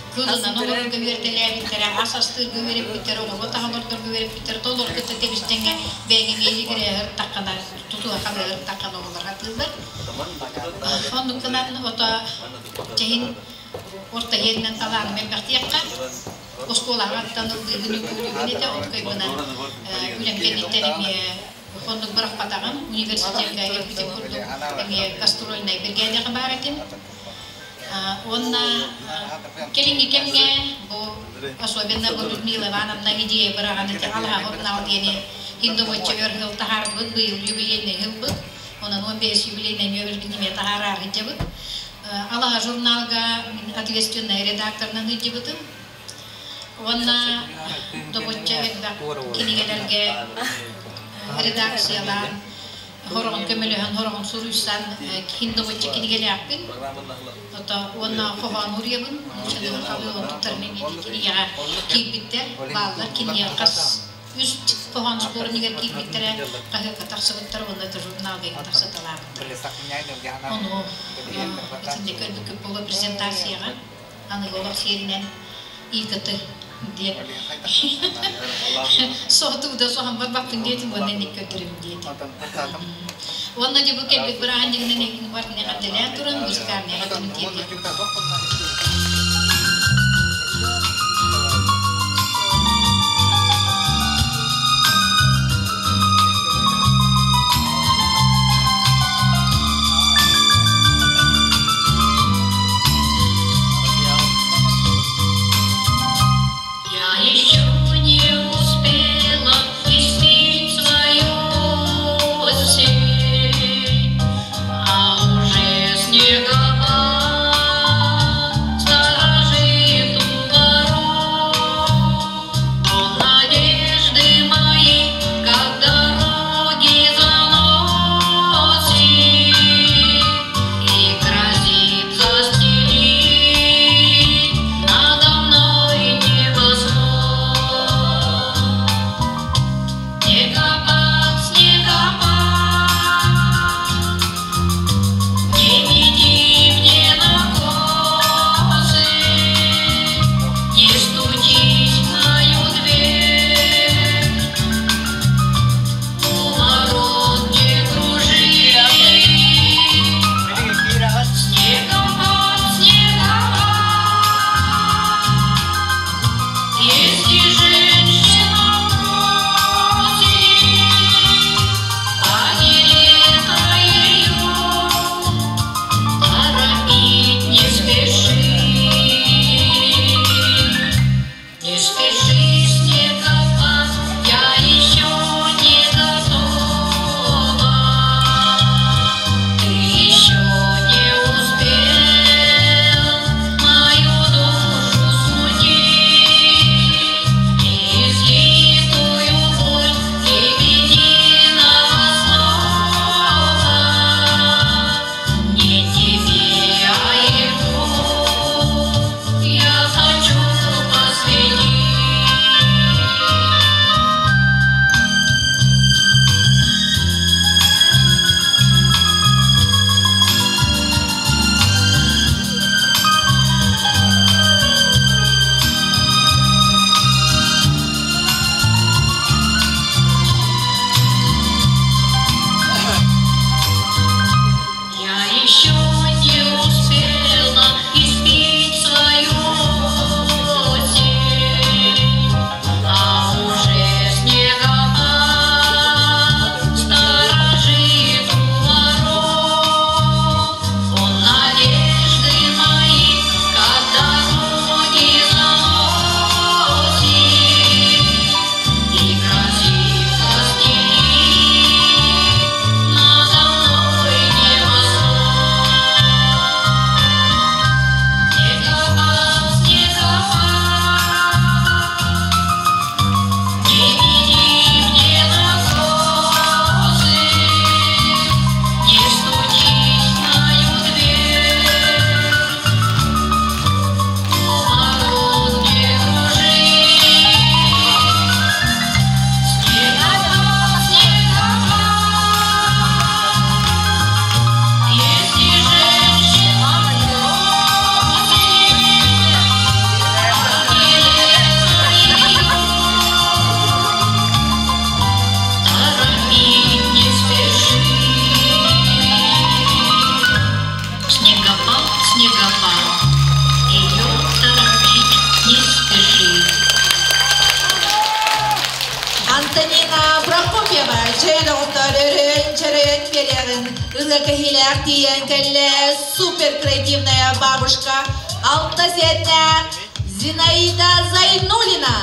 Кылынан олорорго үөрэтэлээбиттэрэ, ас астыырга үөрэппиттэрэ, оҕуруот аһын олордорго үөрэппиттэрэ, толору кытта тэбистэҥҥэ бэйэҥ эмиэ игирэһэр таххана, тутуһа хабыһар таххана оҕолор атыыллар. Оннук гынан ото чэһин орто иһэринэн талааным элбэхтиэххэ, оскуолаҕа ыллыыбын, үҥкүүлүүбүн этэ, ол кыйбынан үлэм кэнниттэн эмиэ оннук бырахпатаҕым, университекка эппитим курдук эмиэ гастрольнай биригээдэҕэ баар этим. Уонна кэлиҥҥи кэмҥэ бу особенно бу Людмила Ивановна идея быраҕан ити алаһа журнал диэни хиндовочча өр сыл таһаарбыт, быйыл юбилейный ылбыт. Онон 15 юбилейный нүөмэрбин эмиэ таһаараары сылдьабыт. Алаһа журналга мин ответственный редакторынан сылдьыбытым. Уонна добочча элбэх кинигэлэргэ редакциялаан хороҕун көмөлөһөн, хороҕун суруйсан киһин добочча кинигэлээхпин. Ото уонна хоһоон уруйабын, нууччалыы халыы онтуктарын эмиэ кинигэҕэ киирбиттэр, бааллар. Кинигэ хас үс хоһоон сборнигар киирбиттэрэ, хаһыакка тахсыбыттар уонна журналга тахсыталаабыттар. Ону итиннэ көрбүккүт буолуо презентацияҕа аныгы олох сиэринэн ИКТ диэн соһутугда соһон барбаппын диэтим уонна инник көрдөрүм диэтим. Уонна дьэ бу кэлбит бырааһынньыгынан эһигини барытын эҕэрдэлээн туран музыкальный эҕэрдэбин тиэрдиэхпин. Я еще не успела испить свою осень, а уже снегопад. Антонина Прокопьева чэйэн оҕустар өрөөн чөрөйөн биэриэҕин ырыа кэһиилээх тиийэн кэллэ супер креативная бабушка алта сиэннээх Зинаида Зайнулина.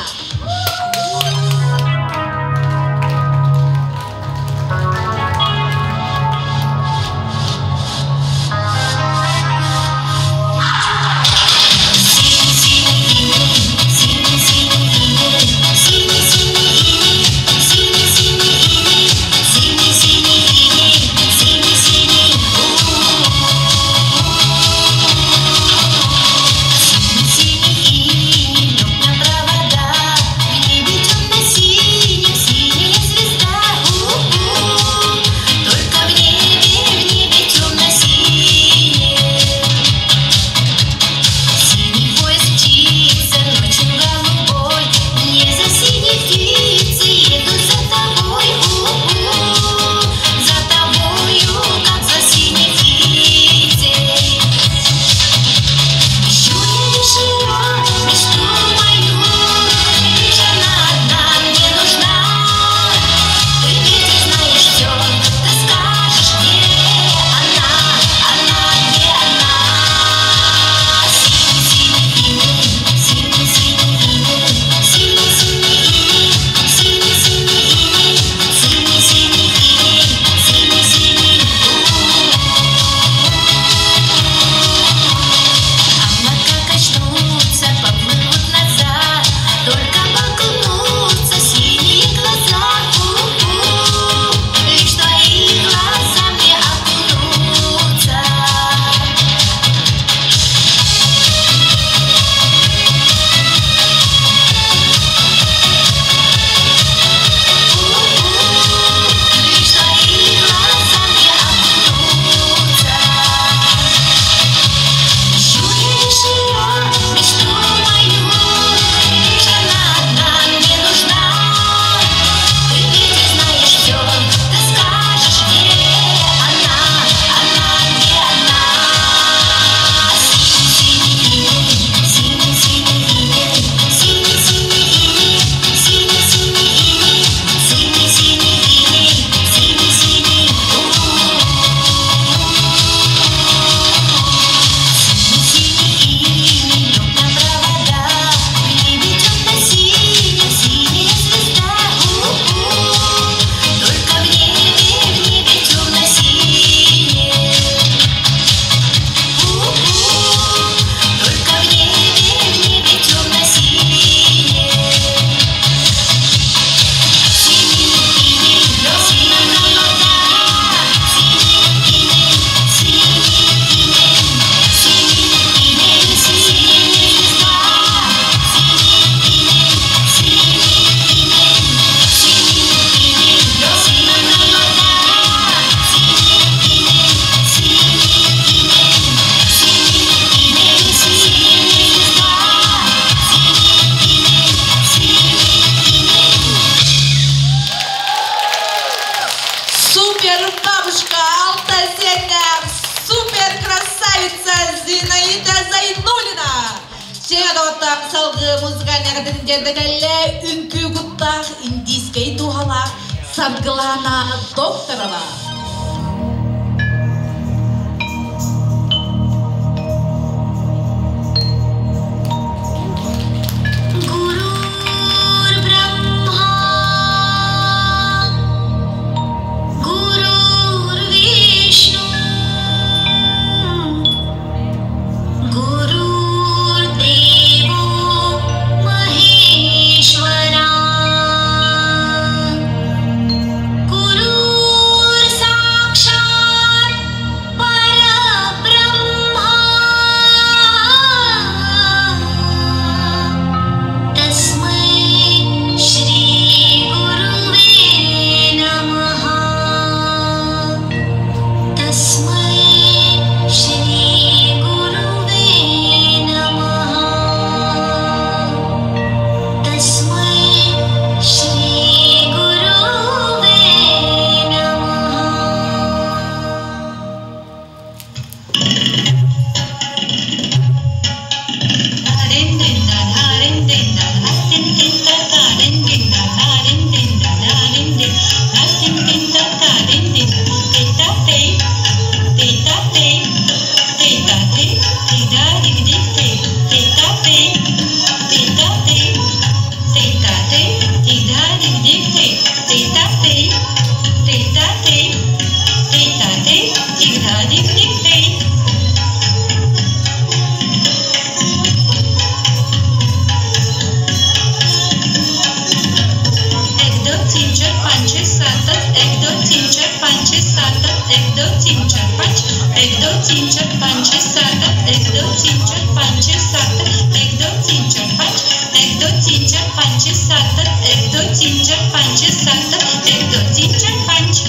Супер бабушка алта сиэннээх супер красавица Зинаида Зайнулина. Сиэн доҕоттоох салгыы музыкальный кэллэ үҥкүү куттаах индийскэй дууһалаах Саргылана Докторова. Guru तीन चार पाँच छः सात आठ एक दो तीन चार पाँच छः सात आठ एक दो तीन चार पाँच एक दो तीन चार पाँच छः सात आठ एक दो तीन चार पाँच छः सात आठ एक दो तीन चार पाँच।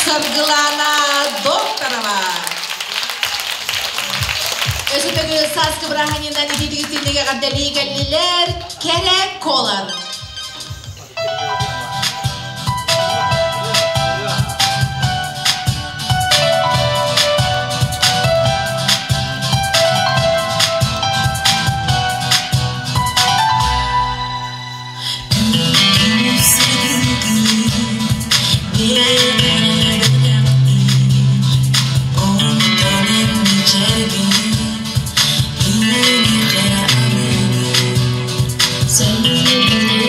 Саргылана Докторова. Өсө төгүл сааскы бырааһынньыгынан итиитик-истиҥник эҕэрдэлии кэллилэр Кэрэ Колор. Send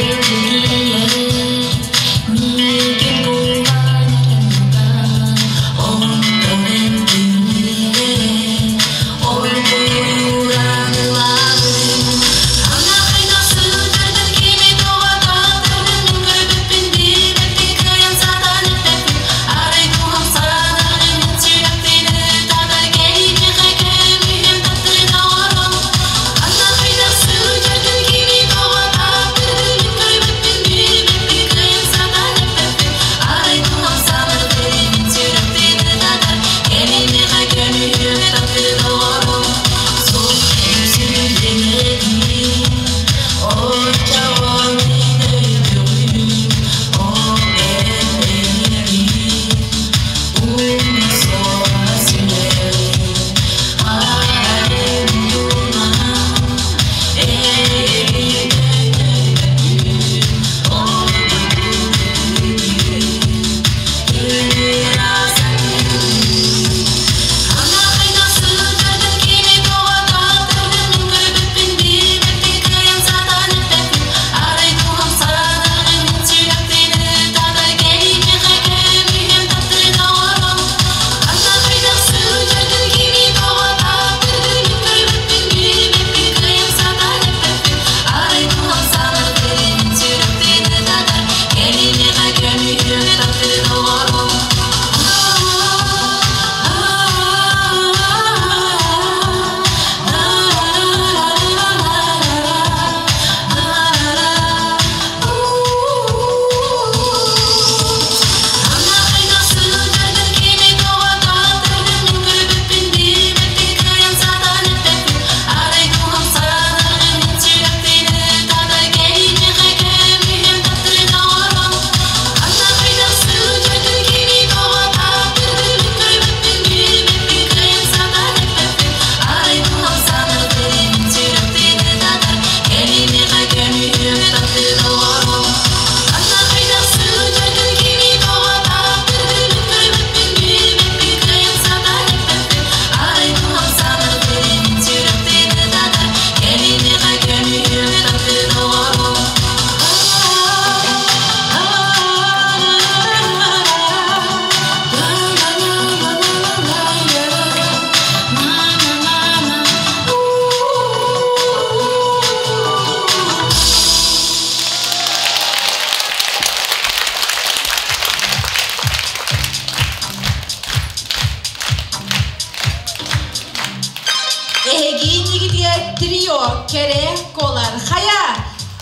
Эһиги трио кэрэ куолар хайа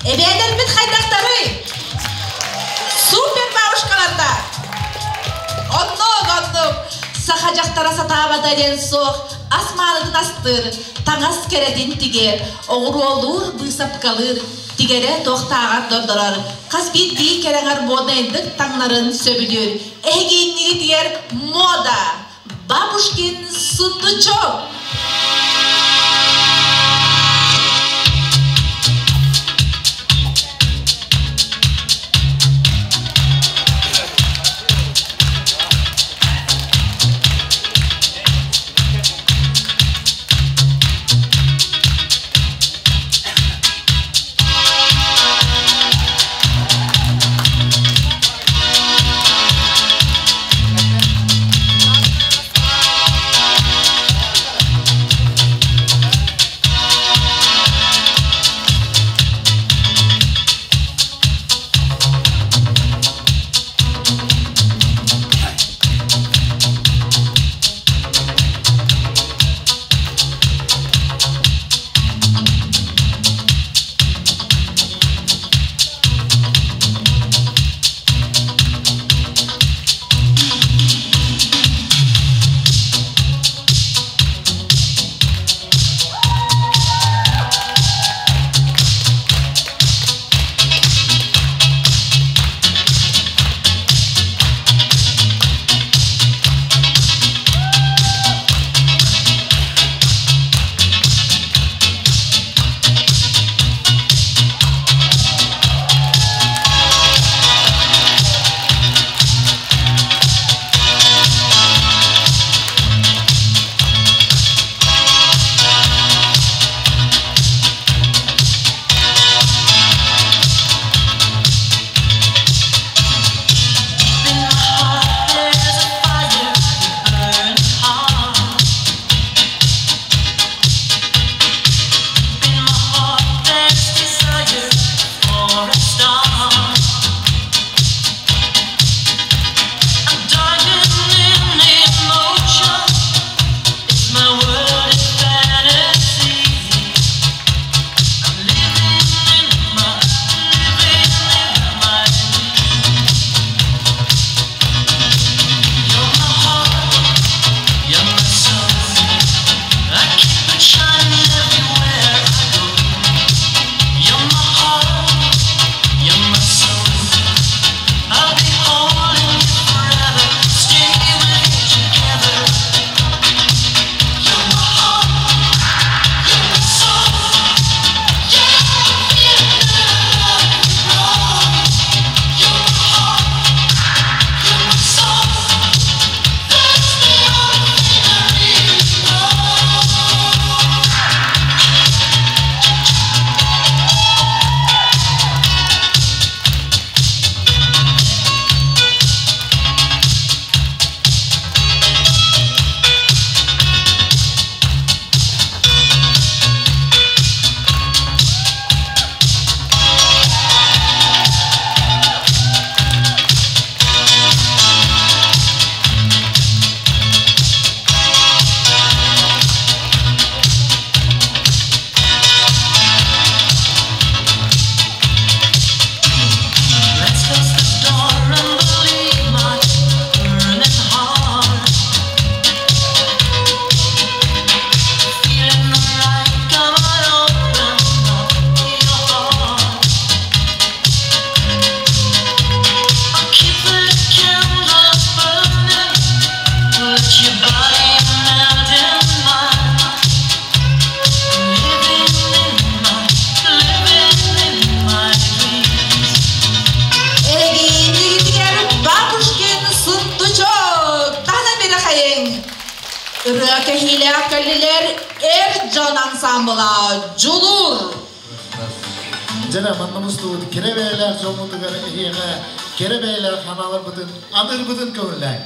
эбээлэрбит хайдахтарый? Супер бабушкаларда! Оннук, оннук! Саха дьахтара сатаабата диэн суох, ас маанытын астыыр, таҥас кэрэтин тигэр, оҕуруолуур, быысапкалыыр, тигэрэ туохтааҕар дордорор, хас биирдии кэрэҥэр муодайдык таҥнарын сөбүлүүр. Эһигииннигитигэр мода! Бабушкин сундучок! Бабушкин сундучок! Тана бирахайын! Ырыа кэһиилээх кэллилэр эр дьон ансамбла Дьулуур! Дьэ, манна мустубут кэрэ бэйэлээх дьоммутугар эһиэхэ кэрэ бэйэлээх ханааларбытын аныырбытын көҥүллээҥ.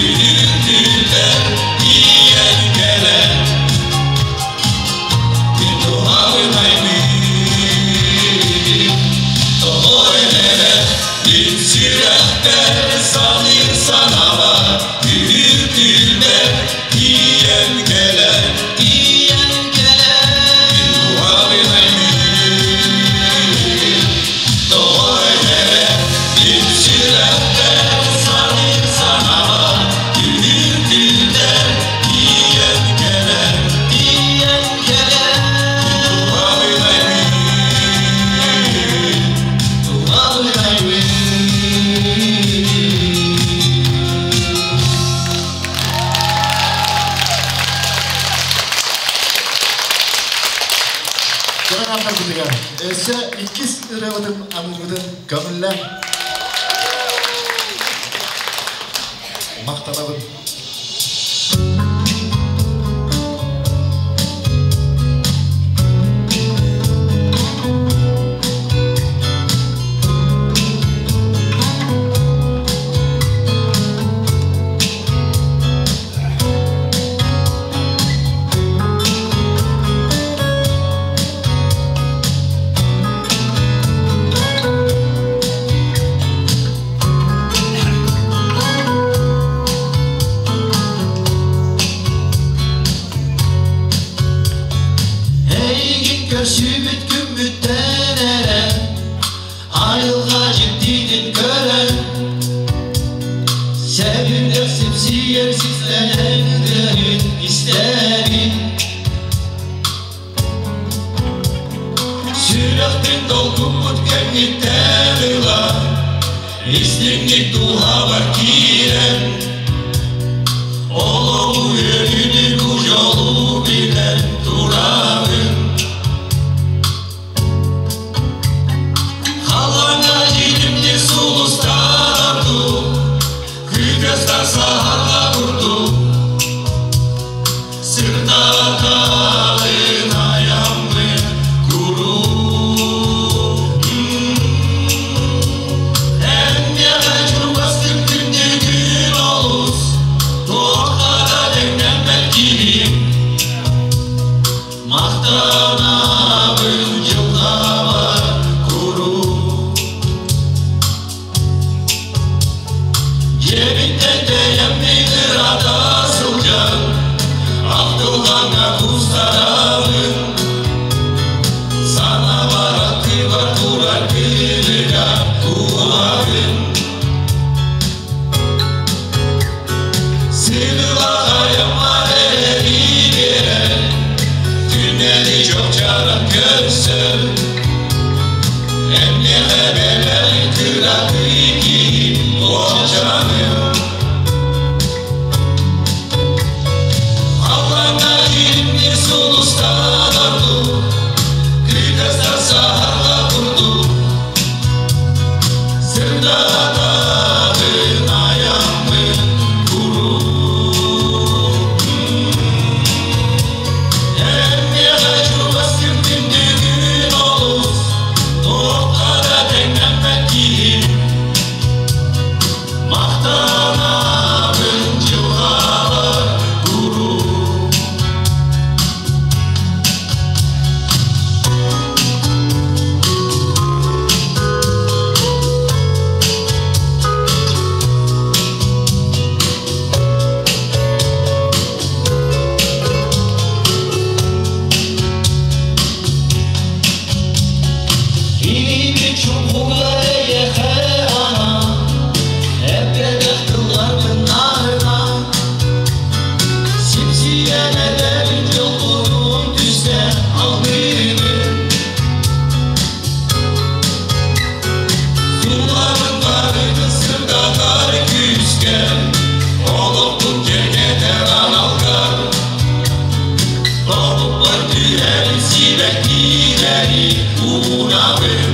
Күлүктүлэр тиийэн кэлэн Күн туһалын аймыыр Тоҕо эрэ мин сүрэхпэр саныыр санаабар Күлүктүлэр тиийэн кэлэн Тиийэн кэлэн Күн туһалын аймыыр Тоҕо эрэ мин сүрэхпэр саныыр санаабар Күлүктүлэр тиийэн кэлэн Тиийэн кэлэн Туһалын аймыыр Туһалын аймыыр Кырагандар бытыгар. Өссө иккис ырыабытын аныырбытын көҥүллэ. Махтанабын. Эйигин көрсүбүт күммүттэн эрэн Айылға життидин көрөн Сәбүндер сипсиер сизленендерин истерин Сүрәхтин долгуммут кемниттен ыла Истиңник духабар киирен Олоҕу үөрүүнү жолу билен турабын Халланга жилимди сулустар Күтөстар сахарга курду Сырдаталын аяммын куру Эммеге чугастык күндүгүн олус Туохха деңнеммет киһим Мактанабын жылдабар куру Жебиттен тэйэммин ырата сылдьан Ахтылҕаҥҥа кустарабын Санаабар аттыбар турар кыылыга кууһабын Сыгылаҕайаммар эрэли биэрэн Түнэли чопчаран көрсөр Эммиэхэ бэлэх кыракый киһим уолчаным Халлаҥҥа илимнир сулустан ордук Күүтэ саһарга курдук Сырдатабын аяммын куруук Эммиэхэ чугас күндүгүн олус Туохха да тэҥнэммэт киһим Махтанабын дьылҕабар куруук Илиби чуҥкуга эйиэхэ анаан Эппэтэх тылларбын нарынан Сипсийэн эдэрин дьолбунун түстээн алгыыбын Тулабын барытын сырдатар күүскэр Олохпун киэргэтэр аналгар Тобукпар түһэрин сибэккилэри уунабын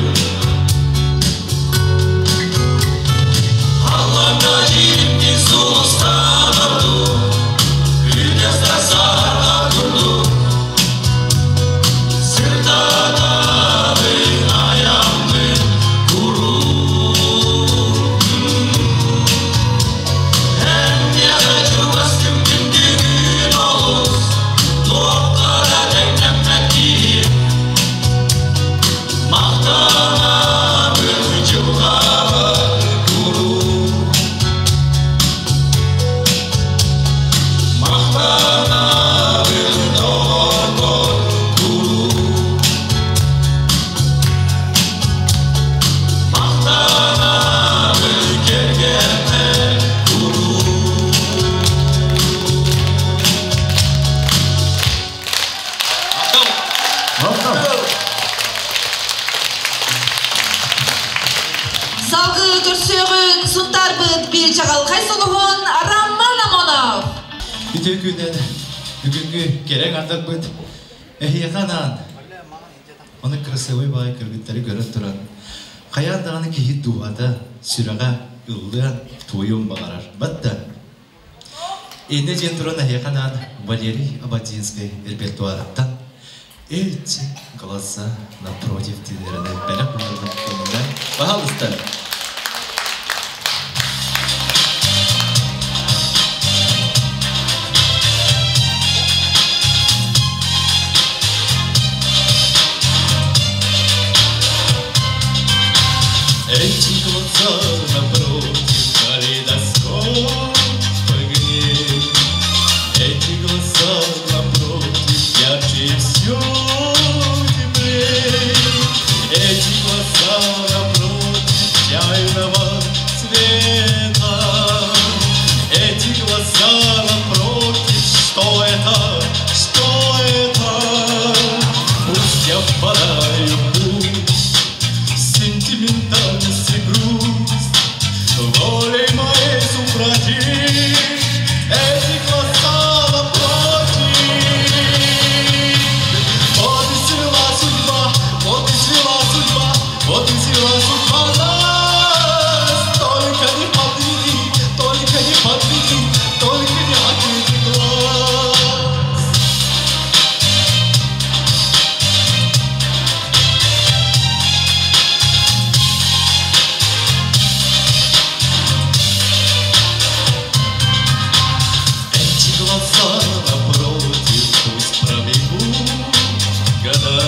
Халлаҥҥа дьиримнир сулустан ордук Күнэстэр саһарга курдук Сырдатабын аяммын куруук Эммиэхэ Махтанабын доҕорбор куруук. Махтанабын кэргэммэр куруук. Салгыы көрсүөҕүн Сунтаарбыт биир чаҕылхай сулуһун Роман Амонов. Үтүө күнүнэн бүгүҥҥү кэрэ аҥардарбыт эһиэхэ анаан ону красивый баҕайы кыргыттары көрөн туран хайаан даҕаны киһи дууһата сүрэҕэ ыллыан туойуон баҕарар батта иннэ диэн туран эһиэхэ анаан Валерий Ободзинскай репертуарыттан Эти глаза напротив диэннэринэн бэлэх уунарбын көҥүллээн пожалуйста. Эти глаза напротив калейдоскоп огней. Эти глаза напротив ярче все теплей. Эти глаза напротив чайного цвета. Эти глаза напротив, что это, что это? Пусть я впадаю, пусть сентиментальность и грусть волей моей супротив эти глаза напротив. Вот и свела судьба, вот и свела судьба, вот и свела судьба нас. Только не подведи, только не подведи, только не отведи глаз. Эти глаза напротив, пусть пробегут года.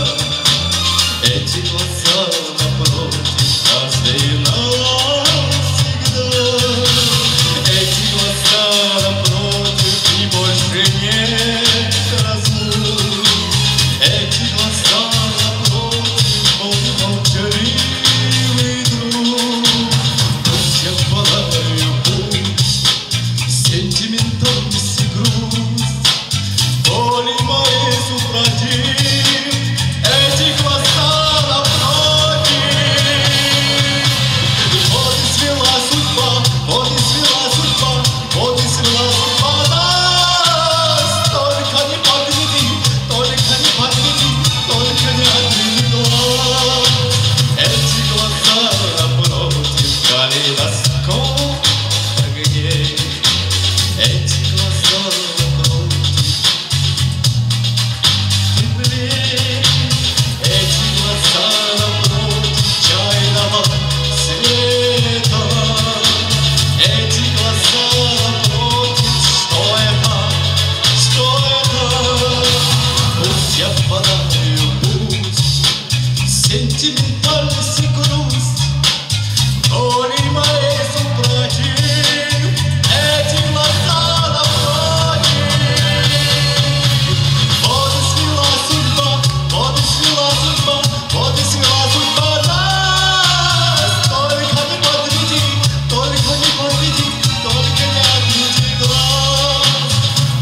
Эти глаза напротив, каждый навсегда. Эти глаза напротив, и больше нет разлук. Эти глаза напротив, мой молчаливый друг. Пусть я впадаю, пусть сентиментальность и грусть воли моей супротив эти глаза напротив. Вот и свела судьба, вот и свела судьба, вот и свела судьба нас. Только не подведи, только не подведи, только не отведи глаз. Эти глаза напротив калейдоскоп огней. Эти глаза напротив теплей. Эти глаза напротив чайного цвета. Эти глаза напротив, что это, что это? Пусть я впадаю, пусть сентиментальность и грусть воли моей супротив эти глаза напротив. Вот и свела судьба, вот и свела судьба, вот и свела судьба нас. Только не подведи, только не подведи, только не отведи глаз.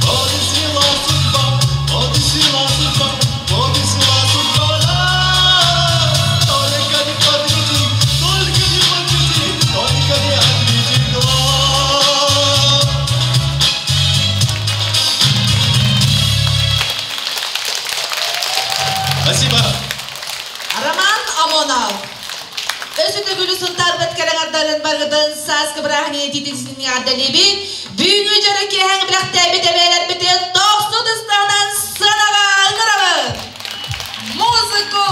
Вот и свела судьба, вот и свела судьба, вот и свела судьба нас. Только не подведи, только не подведи, только не отведи глаз. Спасибо. Роман Амонов. Өссө төгүл Сунтаарбыт кэрэ аҥаардарын барыгытын сааскы бырааһынньыгынан итиитик-истиҥник эҕэрдэлиибин. Бүгүҥҥү дьоро киэһэни бэлэхтээбит эбээлэрбитин дохсун ытыстарынан сыанаҕа ыҥырабыт. Музыку!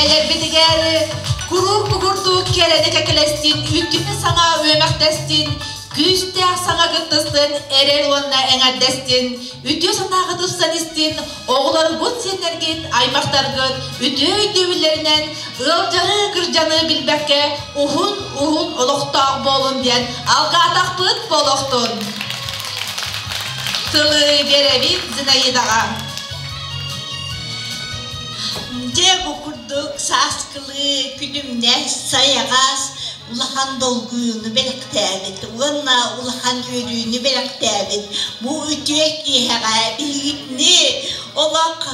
Эбээлэрбитигэр куруук курдук кэрэни кэкэлэстин, үтүө саҥа үөмэхтэстин, күүстээх саҥа кыттыстын, эрэл уонна эҥэрдэстин, үтүө санааҕа тупсан истин, оҕолоргут, сиэннэргит, аймахтаргыт үтүө өйдөбүллэринэн ыалдьары, кырдьаны билбэккэ уһун-уһун олохтоох буолун диэн алгаатахпыт буолуохтун. Тылы биэрэбит Зинаидаҕа. Дьэ бу курдук сааскылыы күлүмнэс, сайаҕас улахан долгуйууну бэлэхтээбит уонна улахан үөрүүнү бэлэхтээбит бу үтүө киэһэҕэ биһигини олох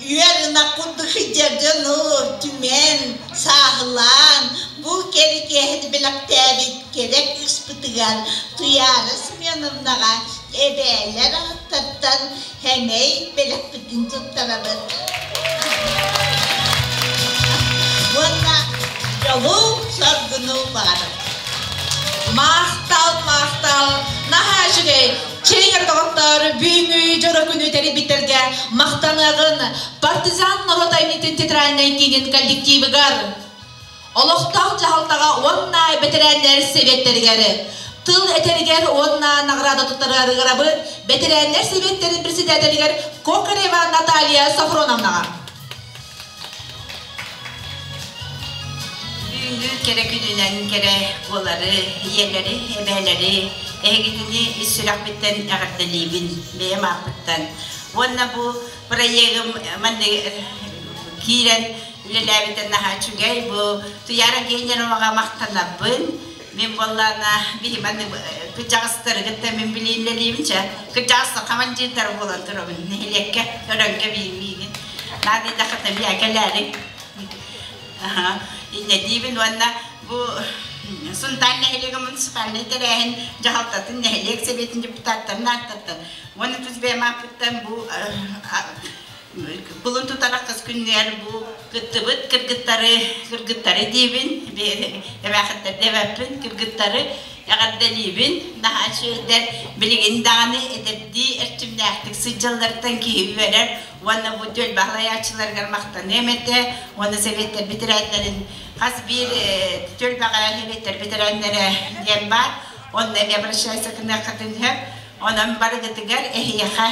үөр ынах курдук сылдьар дьону түмэн, сааһылаан бу кэрэ киэһэни бэлэхтээбит кэрэ кыыспытыгар Туйаара Семеновнаҕа эбээлэр ааттартан Сэмэй бэлэхпитин туттарабыт. Уонна дьолу, соргуну баҕарабыт. Махтал, махтал! Наһаа үчүгэй! Чэйгэр доҕоттоор, бүгүҥҥү дьоро күнү тэрийбиттэргэ махтаныаҕын Партизан норуот айымньытын театральнай киинин коллективыгар, олохтоох дьаһалтаҕа уонна бэтэрээннэр сэбиэттэригэр тыл этэригэр уонна наҕараада туттарарыгар бэтэрээннэр сэбиэттэрин председателигэр Кокарева Наталья Софроновнаҕа. Бүгүҥҥү кэрэ күнүнэн кэрэ буолары, ийэлэри, эбээлэри эһигитини ис сүрэхпиттэн эҕэрдэлиибин бэйэм ааппыттан. Уонна бу проегым маннык киирэн үлэлээбитэ наһаа үчүгэй. Бу Туйаара Генероваҕа махтанабын. Мин буоллаана биһи маннык кырдьаҕастары кытта мин билииннэлиибин чэ. Кырдьаҕас хамандьыырдар буолан турабын нэһилиэккэ өрөнгө биимиигин. Наадыйдаххына биэкэлээриҥ. Инньэ диибин уонна бу Сунтаар нэһилиэгэ муниципальнай тэрээһин дьаһалтатын нэһилиэк сэбиэтин депутаттарын ааттаттан уонна тус бэйэм ааппыттан бу Кулун тутар ахсыс күннэр бу кыттыбыт кыргыттары, кыргыттары диибин, эбээхиттэрди эбэппин, кыргыттары эҕэрдэлиибин. Наһаа үчүгэйдэр билигин даҕаны эдэрдии эрчимнээхтик сылдьалларыттан киһи үөрэр уонна бу түөлбэ салайааччыларыгар махтаныам этэ уонна сэбиэттэр бэтэрээннэрин хас биир түөлбэҕэ сэбиэттэр бэтэрээннэрэ диэн баар. Онно эмиэ обращайся гыныаххытын сөп. Онон барыгытыгар эһиэхэ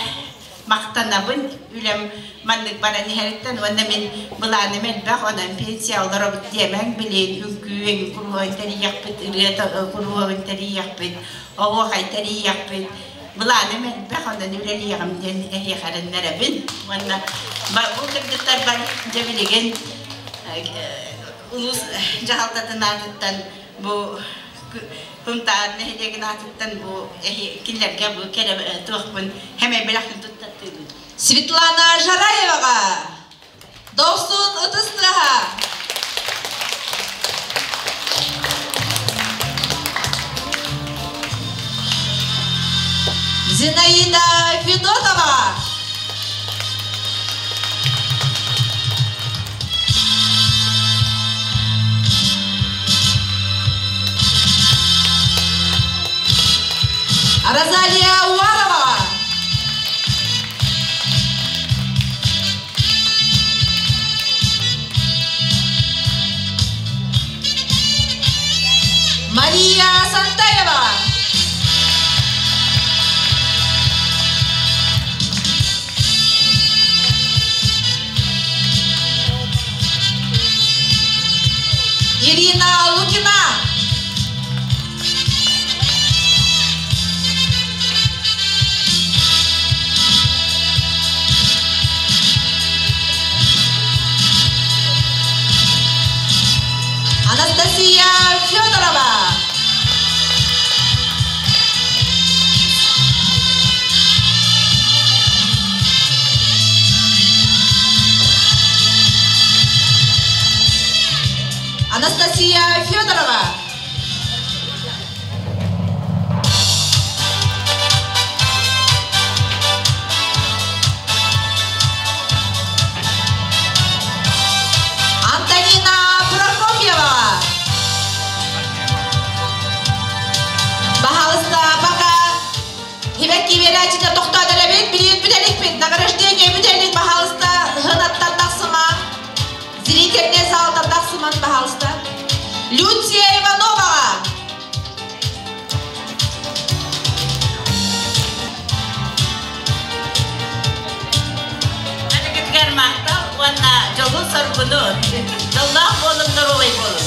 махтанабын үлэм маннык баран иһэриттэн уонна мин былааным элбэх онон пенсия олоробут диэмэҥ билин үҥкүү эҥин куруһуогун тэрийиэхпит ырыа куруһуогун тэрийиэхпит оһуохай тэрийиэхпит былааным элбэх онон үлэлиэҕим диэн эһиэхэ эрэннэрэбин уонна бу кыргыттарбар дьэ билигин улуус дьаһалтатын аатыттан бу Сунтаар нэһилиэгин аатыттан бу кинилэргэ бу кэрэ туохпун хэмэй бэлэхпин туттартыыбын. Светлана Жараеваҕа Дохсун ытыс тыаһа. Зинаида Федотова. Розалия Уарова. Мария Сантаева. Ирина Лукина. Анастасия Федорова. Анастасия Федорова. Антонина Прокопьева. Баһаалыста, пока Хибэкки биэрээччитэ тохтоон эрэбит, билиин бүтэликпит, награждение бүтэлик, баһаалыста, ыһынаттан тахсыма. Зритель Уонна дьолу-соргуну, дьоллоох буолун, доруобай буолун.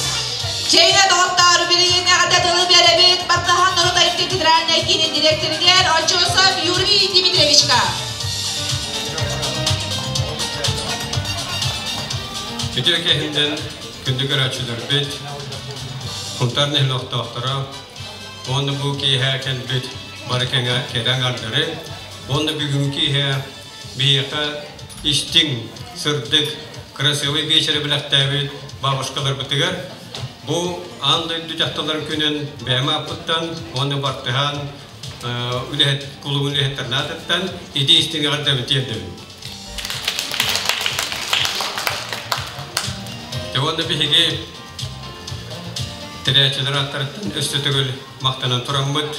Чэйне доҕоттоор, билигин эҕэрдэ тылы биэрэбит Баттаһан норуот айымньы федеральнай киинин дириэктэригэр Очосов Юрий Дмитриевичка. Үтүө кэһиннэн күндү көрөөччүлэрбит, Сунтаар нэһилиэк олохтоохторо, уонна бу киэһэ кэлбит бары кэҥэ кэрэ аҥардары, уонна бүгүҥҥү киэһэ биһиэхэ истиҥ, сырдык, кырасыабай биэчэри бэлэхтээбит бабушкаларбытыгар бу аан дойду дьахталларын күнүн бэйэм ааппыттан уонна бартыһаан үлэһит кулуубун үлэһиттэрин аатыттан ити истиҥ эҕэрдэбин тиэрдэбин. Дьэ уонна биһиги тэрээччилэр ааттарыттан өссө төгүл махтанан тураммыт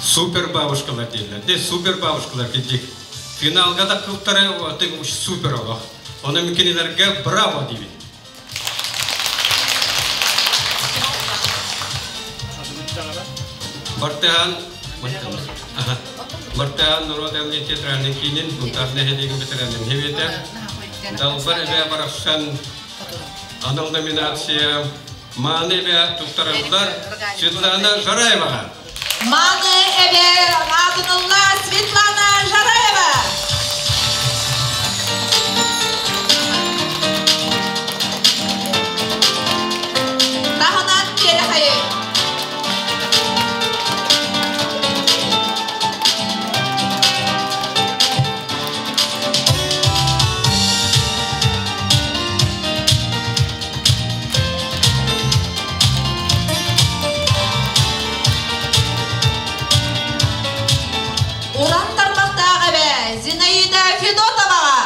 супер бабушкалар дииллэр. Де супер бабушкалар кирдик. Финалга да кылтары супер олох. Оны кинилерге браво дейбит. Бартыһаан Бартыһаан норуот эмне театральный киинин Сунтаар нэһилиэгин ветеранын хевиэтэ Далбар эбээ барахсан анал номинация Мааны эбээ туттарыллар Светлана Жараеваҕа. Мааны эбээ аатынылла Светлана Жараева. Таһынан Киэрэхэйи. Уран тарбахтаах эбээ Зинаида Федотоваҕа.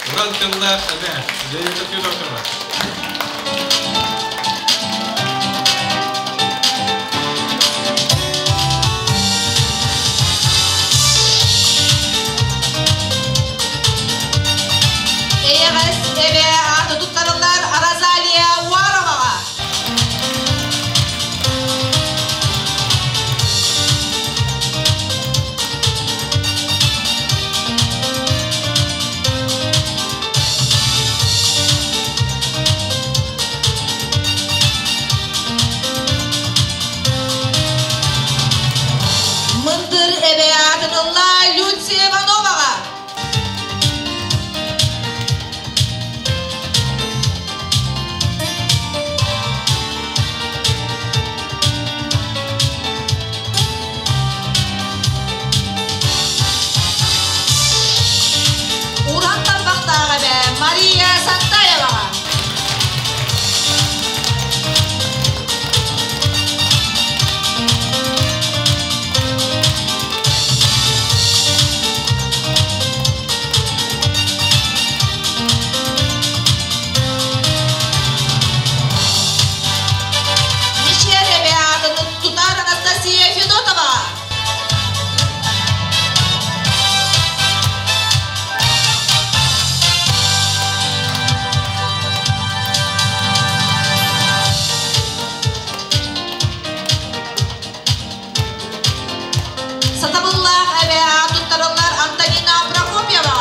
Уран тыллаах эбээ Зинаида Федотова. Эйэҕэс эбээ ааты туттарыллар Розалия Уароваҕа. Мындыр эбээ аатын ылла Люция Ивановаҕа. Уран тарбахтаах эбээ Мария Сантаеваҕа. Мичээр эбээ аатын тутар Анастасия Федотова. Сатабыллаах эбээ туттарыллар Антонина Прокопьева.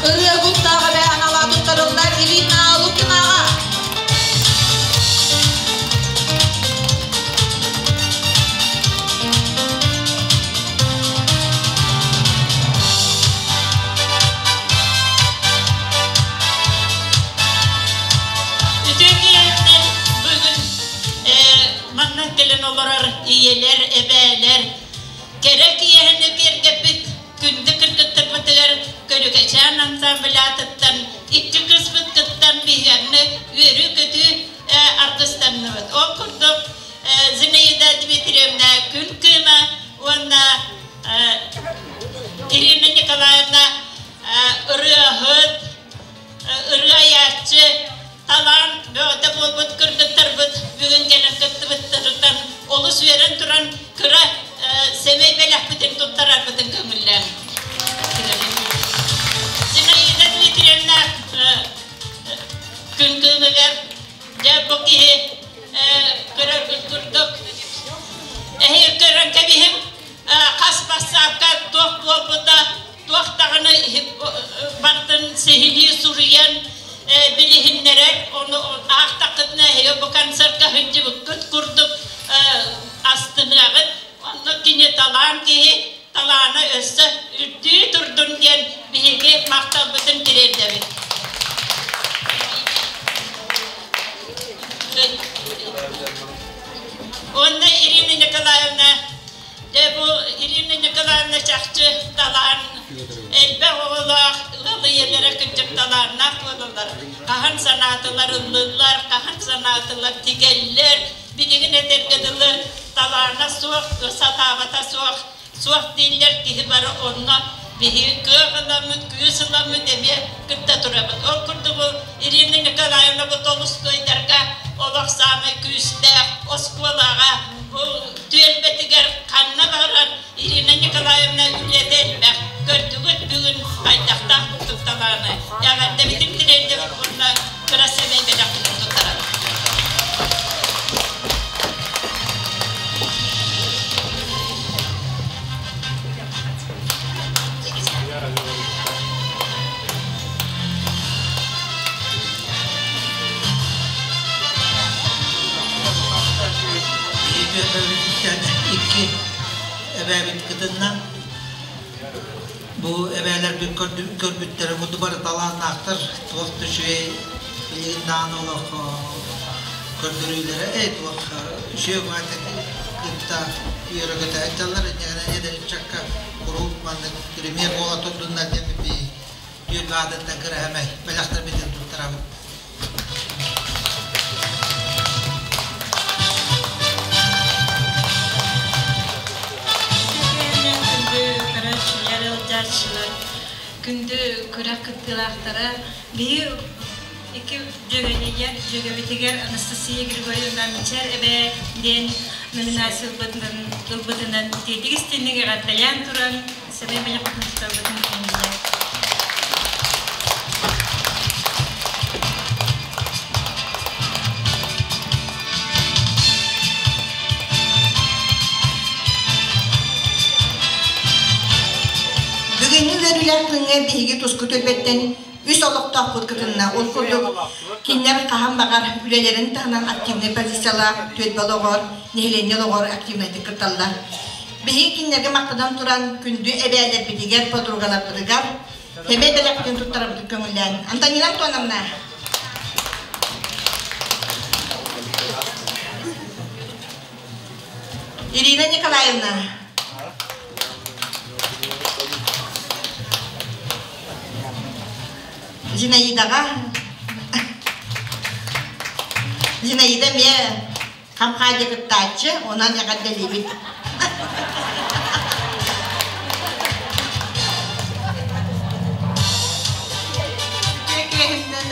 Ырыа куттаах эбээ анала туттарыллар Ирина Лукинаҕа. Үтүө киэһэнэн бүгүн манна кэлэн олорор ийэлэр, эбээлэр кэрэ киэһэни киэргэппит күндү кыргыттарбытыгар Көрүкэчээн ансамбль аатыттан икки кыыспыт кыттан биһиэхэ үөрүү-көтүү аргыстанныбыт. Ол курдук Зинаида Дмитриевна Күн Кыыма уонна Ирина Николаевна ырыаһыт, ырыа айааччы, талаан бөҕөтө буолбут кыргыттарбыт бүгүн Уонна Ирина Николаевна, дьэ бу Ирина Николаевна чахчы талаан элбэх оҕолоох ыал ийэлэрэ кырдьык талааннаах буолаллар. Хаһан санаатылар ыллыыллар, хаһан санаатылар тигэллэр. Билигин этэргэ дылы талаана суох, сатаабата суох суох дииллэр киһи бары онно биһиги кыах ыламмыт, күүс ыламмыт эмиэ кытта турабыт. Ол курдук Ирина Николаевна бу Толстойдарга олох саамай күүстээх оскуолаҕа бу түөлбэтигэр ханна баҕарар Ирина Николаевна үлэтэ элбэх. Көрдүгүт бүгүн хайдахтаах курдук талааны. Эҕэрдэбитин тириэрдэбит уонна кыра сэмэй бэлэхпитин туттарабыт. Икки эбээбит кытынна. Бу эбээлэрбит көрбүттэрэ курдук бары талааннаахтар, туох да үчүгэй билигин даҕаны олох көрдөрүүлэрэ ээ туох үчүгэй баҕайытык кытта үөрэ-көтө сылдьаллар. Инньэ эдэр ыччакка куруук маннык премьер буола турдуннар диэн түөлбэ аатыттан кыраһамай бэлэхтэрбитин туттарабыт. Күндү көрөөччүлэр, ыалдьааччылар, күндү күрэх кыттыылаахтара, биһи икки дьүөгэлиийэр дьүөгэбитигэр Анастасия Григорьевна Мичээр эбээ диэн номинация ылбытынан, ылбытынан итиитик истиҥник эҕэрдэлээн туран, сэмэй бэлэхпитин туттарбытын көҥүллээ. Бүгүҥҥү үөрүүлээх күҥҥэ биһиги туску түөлбэттэн үс олохтоохпут кытынна. Ол курдук кинилэр хаһан баҕар үлэлэрин таһынан активнай позициялаах түөлбэ олоҕор, нэһилиэнньэ олоҕор активнайдык кытталлар. Биһиги кинилэргэ махтанан туран күндү эбээлэрбитигэр, подругаларбытыгар сэмэй бэлэхпитин туттарабытын көҥүллээн. Антонина Антоновна. Ирина Николаевна. Зинаидаҕа. Зинаида эмиэ Хам-хаадьа кыттааччы, онон эҕэрдэлиибит. Киэһиннэн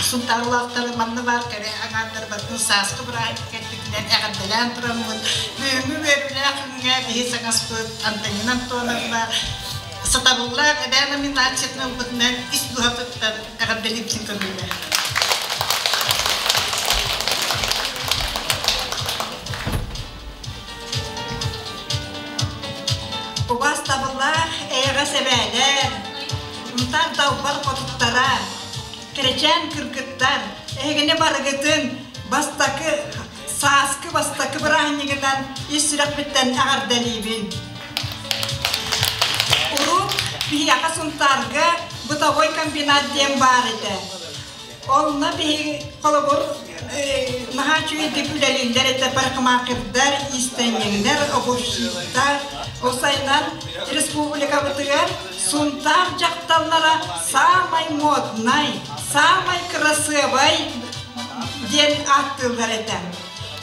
Сунтаарлаахтары манна баар кэрэ аҥаардар батын сааскы бырааһынньык кэлбитинэн эҕэрдэлээн тураммыт, бүгүҥҥү үөрүүлээх күҥҥэ биһи саҥаспыт Антонина Антоновна сатабыллаах эбээ номинациятын ылбытынан ис дууһатыттан эҕэрдэлиибитин көҥүллэр. Убаастабыллаах эйэҕэс эбээлэр, Унтаар далбар хотуттара, кэрэчээн кыргыттар, эһигини барыгытын бастакы сааскы бастакы бырааһынньыгынан ис сүрэхпиттэн эҕэрдэлиибин. Урут биһиэхэ Сунтаарга бытовой комбинат диэн баар этэ. Онно биһиги холобур наһаа үчүгэйдик үлэлииллэр этэ парикмахердар, иистэнньэҥнэр, обувщиктар. Ол сайынан республикабытыгар Сунтаар дьахталлара саамай моднай, саамай кырасыабай диэн ааттыыллар этэ.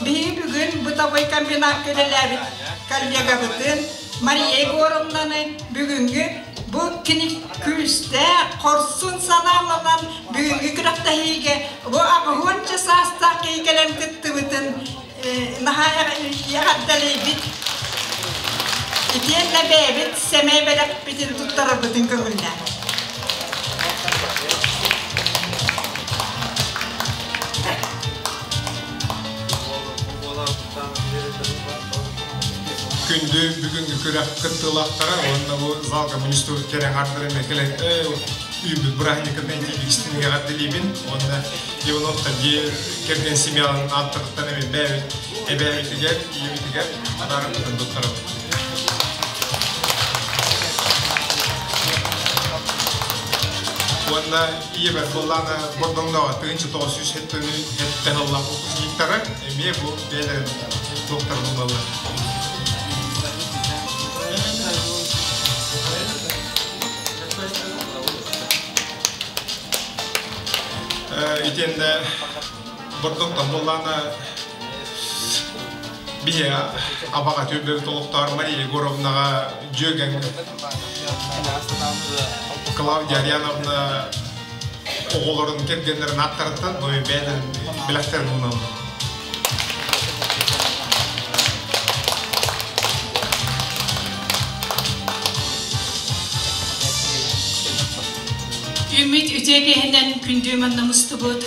Биһиги бүгүн бытовой комбинакка үлэлээбит коллегабытын Мария Егоровнаны бүгүҥҥү бу кини күүстээх, хорсун санааланан бүгүҥҥү күрэхтэһиигэ бу аҕыһуонча саастаах киһи кэлэн кыттыбытын наһаа эҕэрдэлиибит. Итиэннэ бэйэбит сэмэй бэлэхпитин туттарарбытын көҥүллээн. Күндү бүгүҥҥү күрэх кыттыылаахтара уонна бу залга мунньустубут кэрэ аҥаардары кэлэн үүммүт бырааһынньыкын интеллигистин эҕэрдэлиибин уонна Ивановтар дьиэ кэргэн семьяларын ааттарыттан эбээбит эбээбитигэр ийэбитигэр подарокпытын туттарабыт. Уонна ийэбэр буоллаана Бордоҥноҕо 1977 сыллаах выпускниктара эмиэ бу бэйэлэрин туохтарын ылаллар. Итиэннэ Бордоҥтон буоллаана биһи абаҕа түөлбэбит олохтоох Мария Егоровнаҕа дьүөгэҥ Клавдия Ариановна оҕолорун кэргэннэрин ааттарыттан бу бэйэлэрин бэлэхтэрин ууналлар. Үмит үтүө киһинэн күндү манна мустубут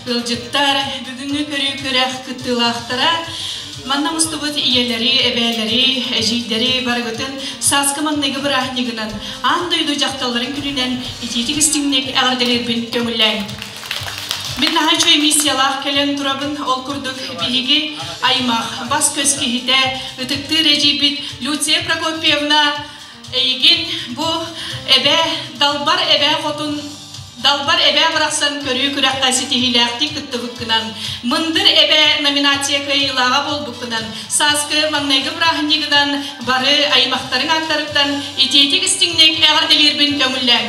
ыалдьыттар, бүгүҥҥү көрүү күрэх кыттыылаахтара, манна мустубут ийэлэри, эбээлэри, эдьиийдэри барыгытын сааскы маҥнайгы бырааһынньыгынан, аан дойду дьахталларын күнүнэн итиитик истиҥник эҕэрдэлиирбин көҥүллээҥ. Мин наһаа үчүгэй миссиялаах кэлэн турабын. Ол курдук биһиги аймах, бас-көс киһитэ, ытыктыыр эдьиийбит Люция Прокопьевна Эйигин бу эбээ, далбар эбээ хотун Далбар эбээ барахсан көрүү күрэххэ ситиһиилээхтик кыттыбыккынан, Мындыр эбээ номинация кыайыылааҕа буолбуккунан, сааскы маҥнайгы бырааһынньыгынан бары аймахтарыҥ аттарыттан итиитик истиҥник эҕэрдэлиирбин көҥүллээҥ.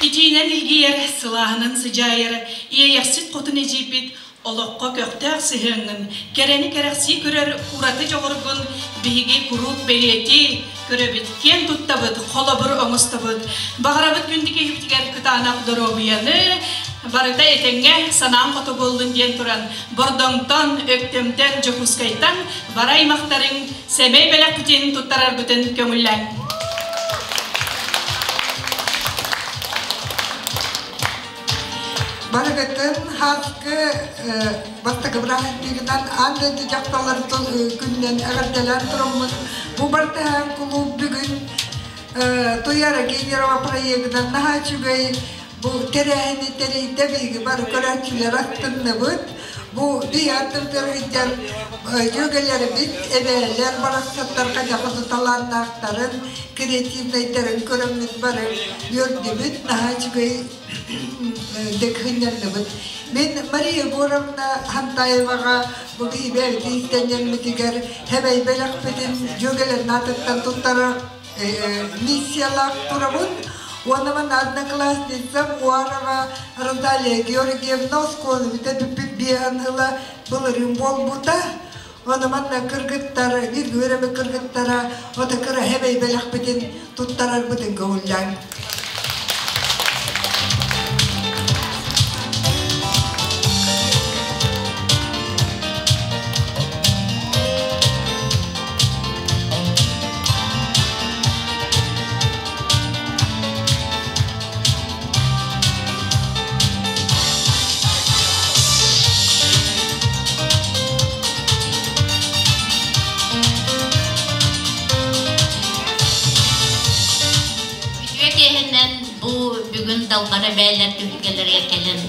Итиинэн илгийэр, сылааһынан сыдьаайар, иэйэхсит хотун эдьиийбит Олоххо көхтөөх сыһыаҥҥын, кэрэни кэрэхсии көрөр ураты дьоҕургун биһиги куруук бэлиэтии көрөбүт, киэн туттабыт, холобур оҥостобут. Баҕарабыт күндү киһибитигэр кытаанах доруобуйаны, барыта этэҥҥэ санаан хоту буоллун диэн туран, Бордоҥтон, Өктөмтөн, Дьокуускайтан бары аймахтарыҥ сэмэй бэлэхпитин туттарарбытын көҥүллээҥ. Барыгытын хааскы бастакы бырааһынньыгынан аан дойду дьахталларын күнүнэн эҕэрдэлээн тураммыт бу бартыһаан кулууп бүгүн Туяра Генерова проегынан наһаа үчүгэй бу тэрээһини тэрийдэ биһиги бары көрөөччүлэр астынныбыт. Бу театрдар ыйдар дьүөгэлэрбит, эбээлэр барахсаттар хайдах талааннаахтарын, креативнайдарын көрөммүт бары үөрдүбүт, наһаа үчүгэй декхынньанныбыт. Мин Мария Егоровна Хантаеваҕа бу биһиги иистэнньэммитигэр хэбэй бэлэхпитин дьүөгэлэрин аатыттан туттарар миссиялаах турабын. Уонна манна одноклассницам Уарова Розалия Георгиевна оскуола бүтэ бүппүт биэһэн ыла былырыын буолбута. Ону манна кыргыттар, биир үөрэммит кыргыттара ото кыра хэбэй бэлэхпитин туттарарбытын көҥүллээҥ. Үтүө киэһэнэн бу бүгүн Далбара бээлэр түһүлгэлэригэр кэлэн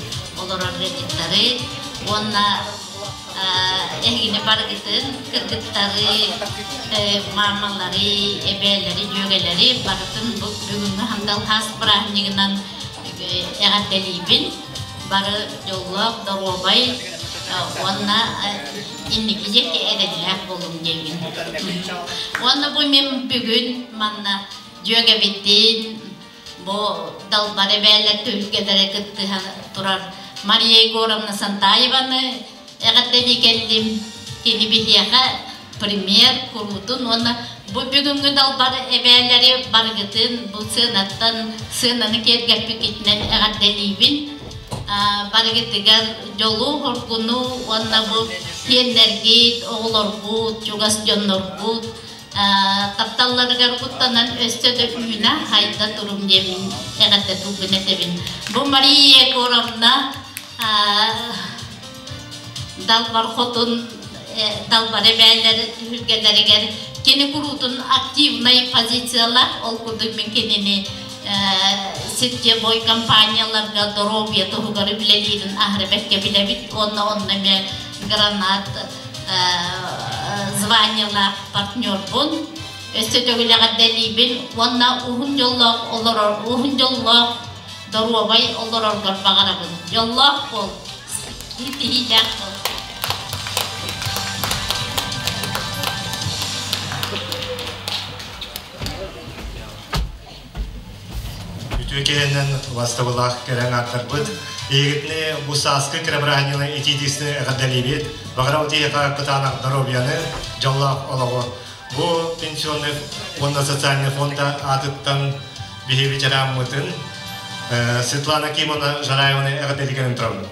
олорор ыалдьыттары уонна эһигини барыгытын, кыргыттары, маамалары, эбээлэри, дьүөгэлэри барытын бу бүгүҥҥү Хандал хаас бырааһынньыгынан эҕэрдэлиибин. Бары дьоллоох, доруобай уонна инники диэки эрэллээх буолуҥ диэбин. Уонна бу мин бүгүн манна дьүөгэбитин бу далбар эбээлэр түһүлгэлэрэ кыттыһан турар Мария Егоровна Сантаеваны эҕэрдэлии кэллим. Кини биһиэхэ пример куруутун уонна бу бүгүҥҥү далбар эбээлэри барыгытын бу сыанаттан сыананы киэргэппиккитинэн эҕэрдэлиибин. Барыгытыгар дьолу, хоргуну уонна бу сиэннэргит, оҕолоргут, чугас дьонноргут тапталларыгар куттанан өссө да үүнэ хайда турум диэмин эҕэрдэ тылбын этэбин. Бу Мария Егоровна Далбар хотун Далбар эбээлэр түһүлгэлэригэр кини куруутун активнай позициялар, ол курдук мин кинини сетевой компанияларга доруобуйа туһугар үлэлиирин аһары бэркэ билэбит уонна онно эмиэ гранат званиелаах партнербун. Өссө төгүл эҕэрдэлиибин уонна уһун дьоллоох олорор, уһун дьоллоох доруобай олороргор баҕарабын. Дьоллоох буол, ситиһиилээх буол. Үтүө киһинэн убастабылаах кэрэ аҥаардарбыт, эйигитини бу сааскы кэрэ бырааһынньыгы итиитисини эҕэрдэлиибит. Баҕарабыт эйиэхэ кытаанах доруобуйаны, дьоллоох олоҕу. Бу пенсионный уонна социальный фонда аатыттан биһи ветераммытын Светлана Кимовна Жараеваны эҕэрдэлигэрин турабын.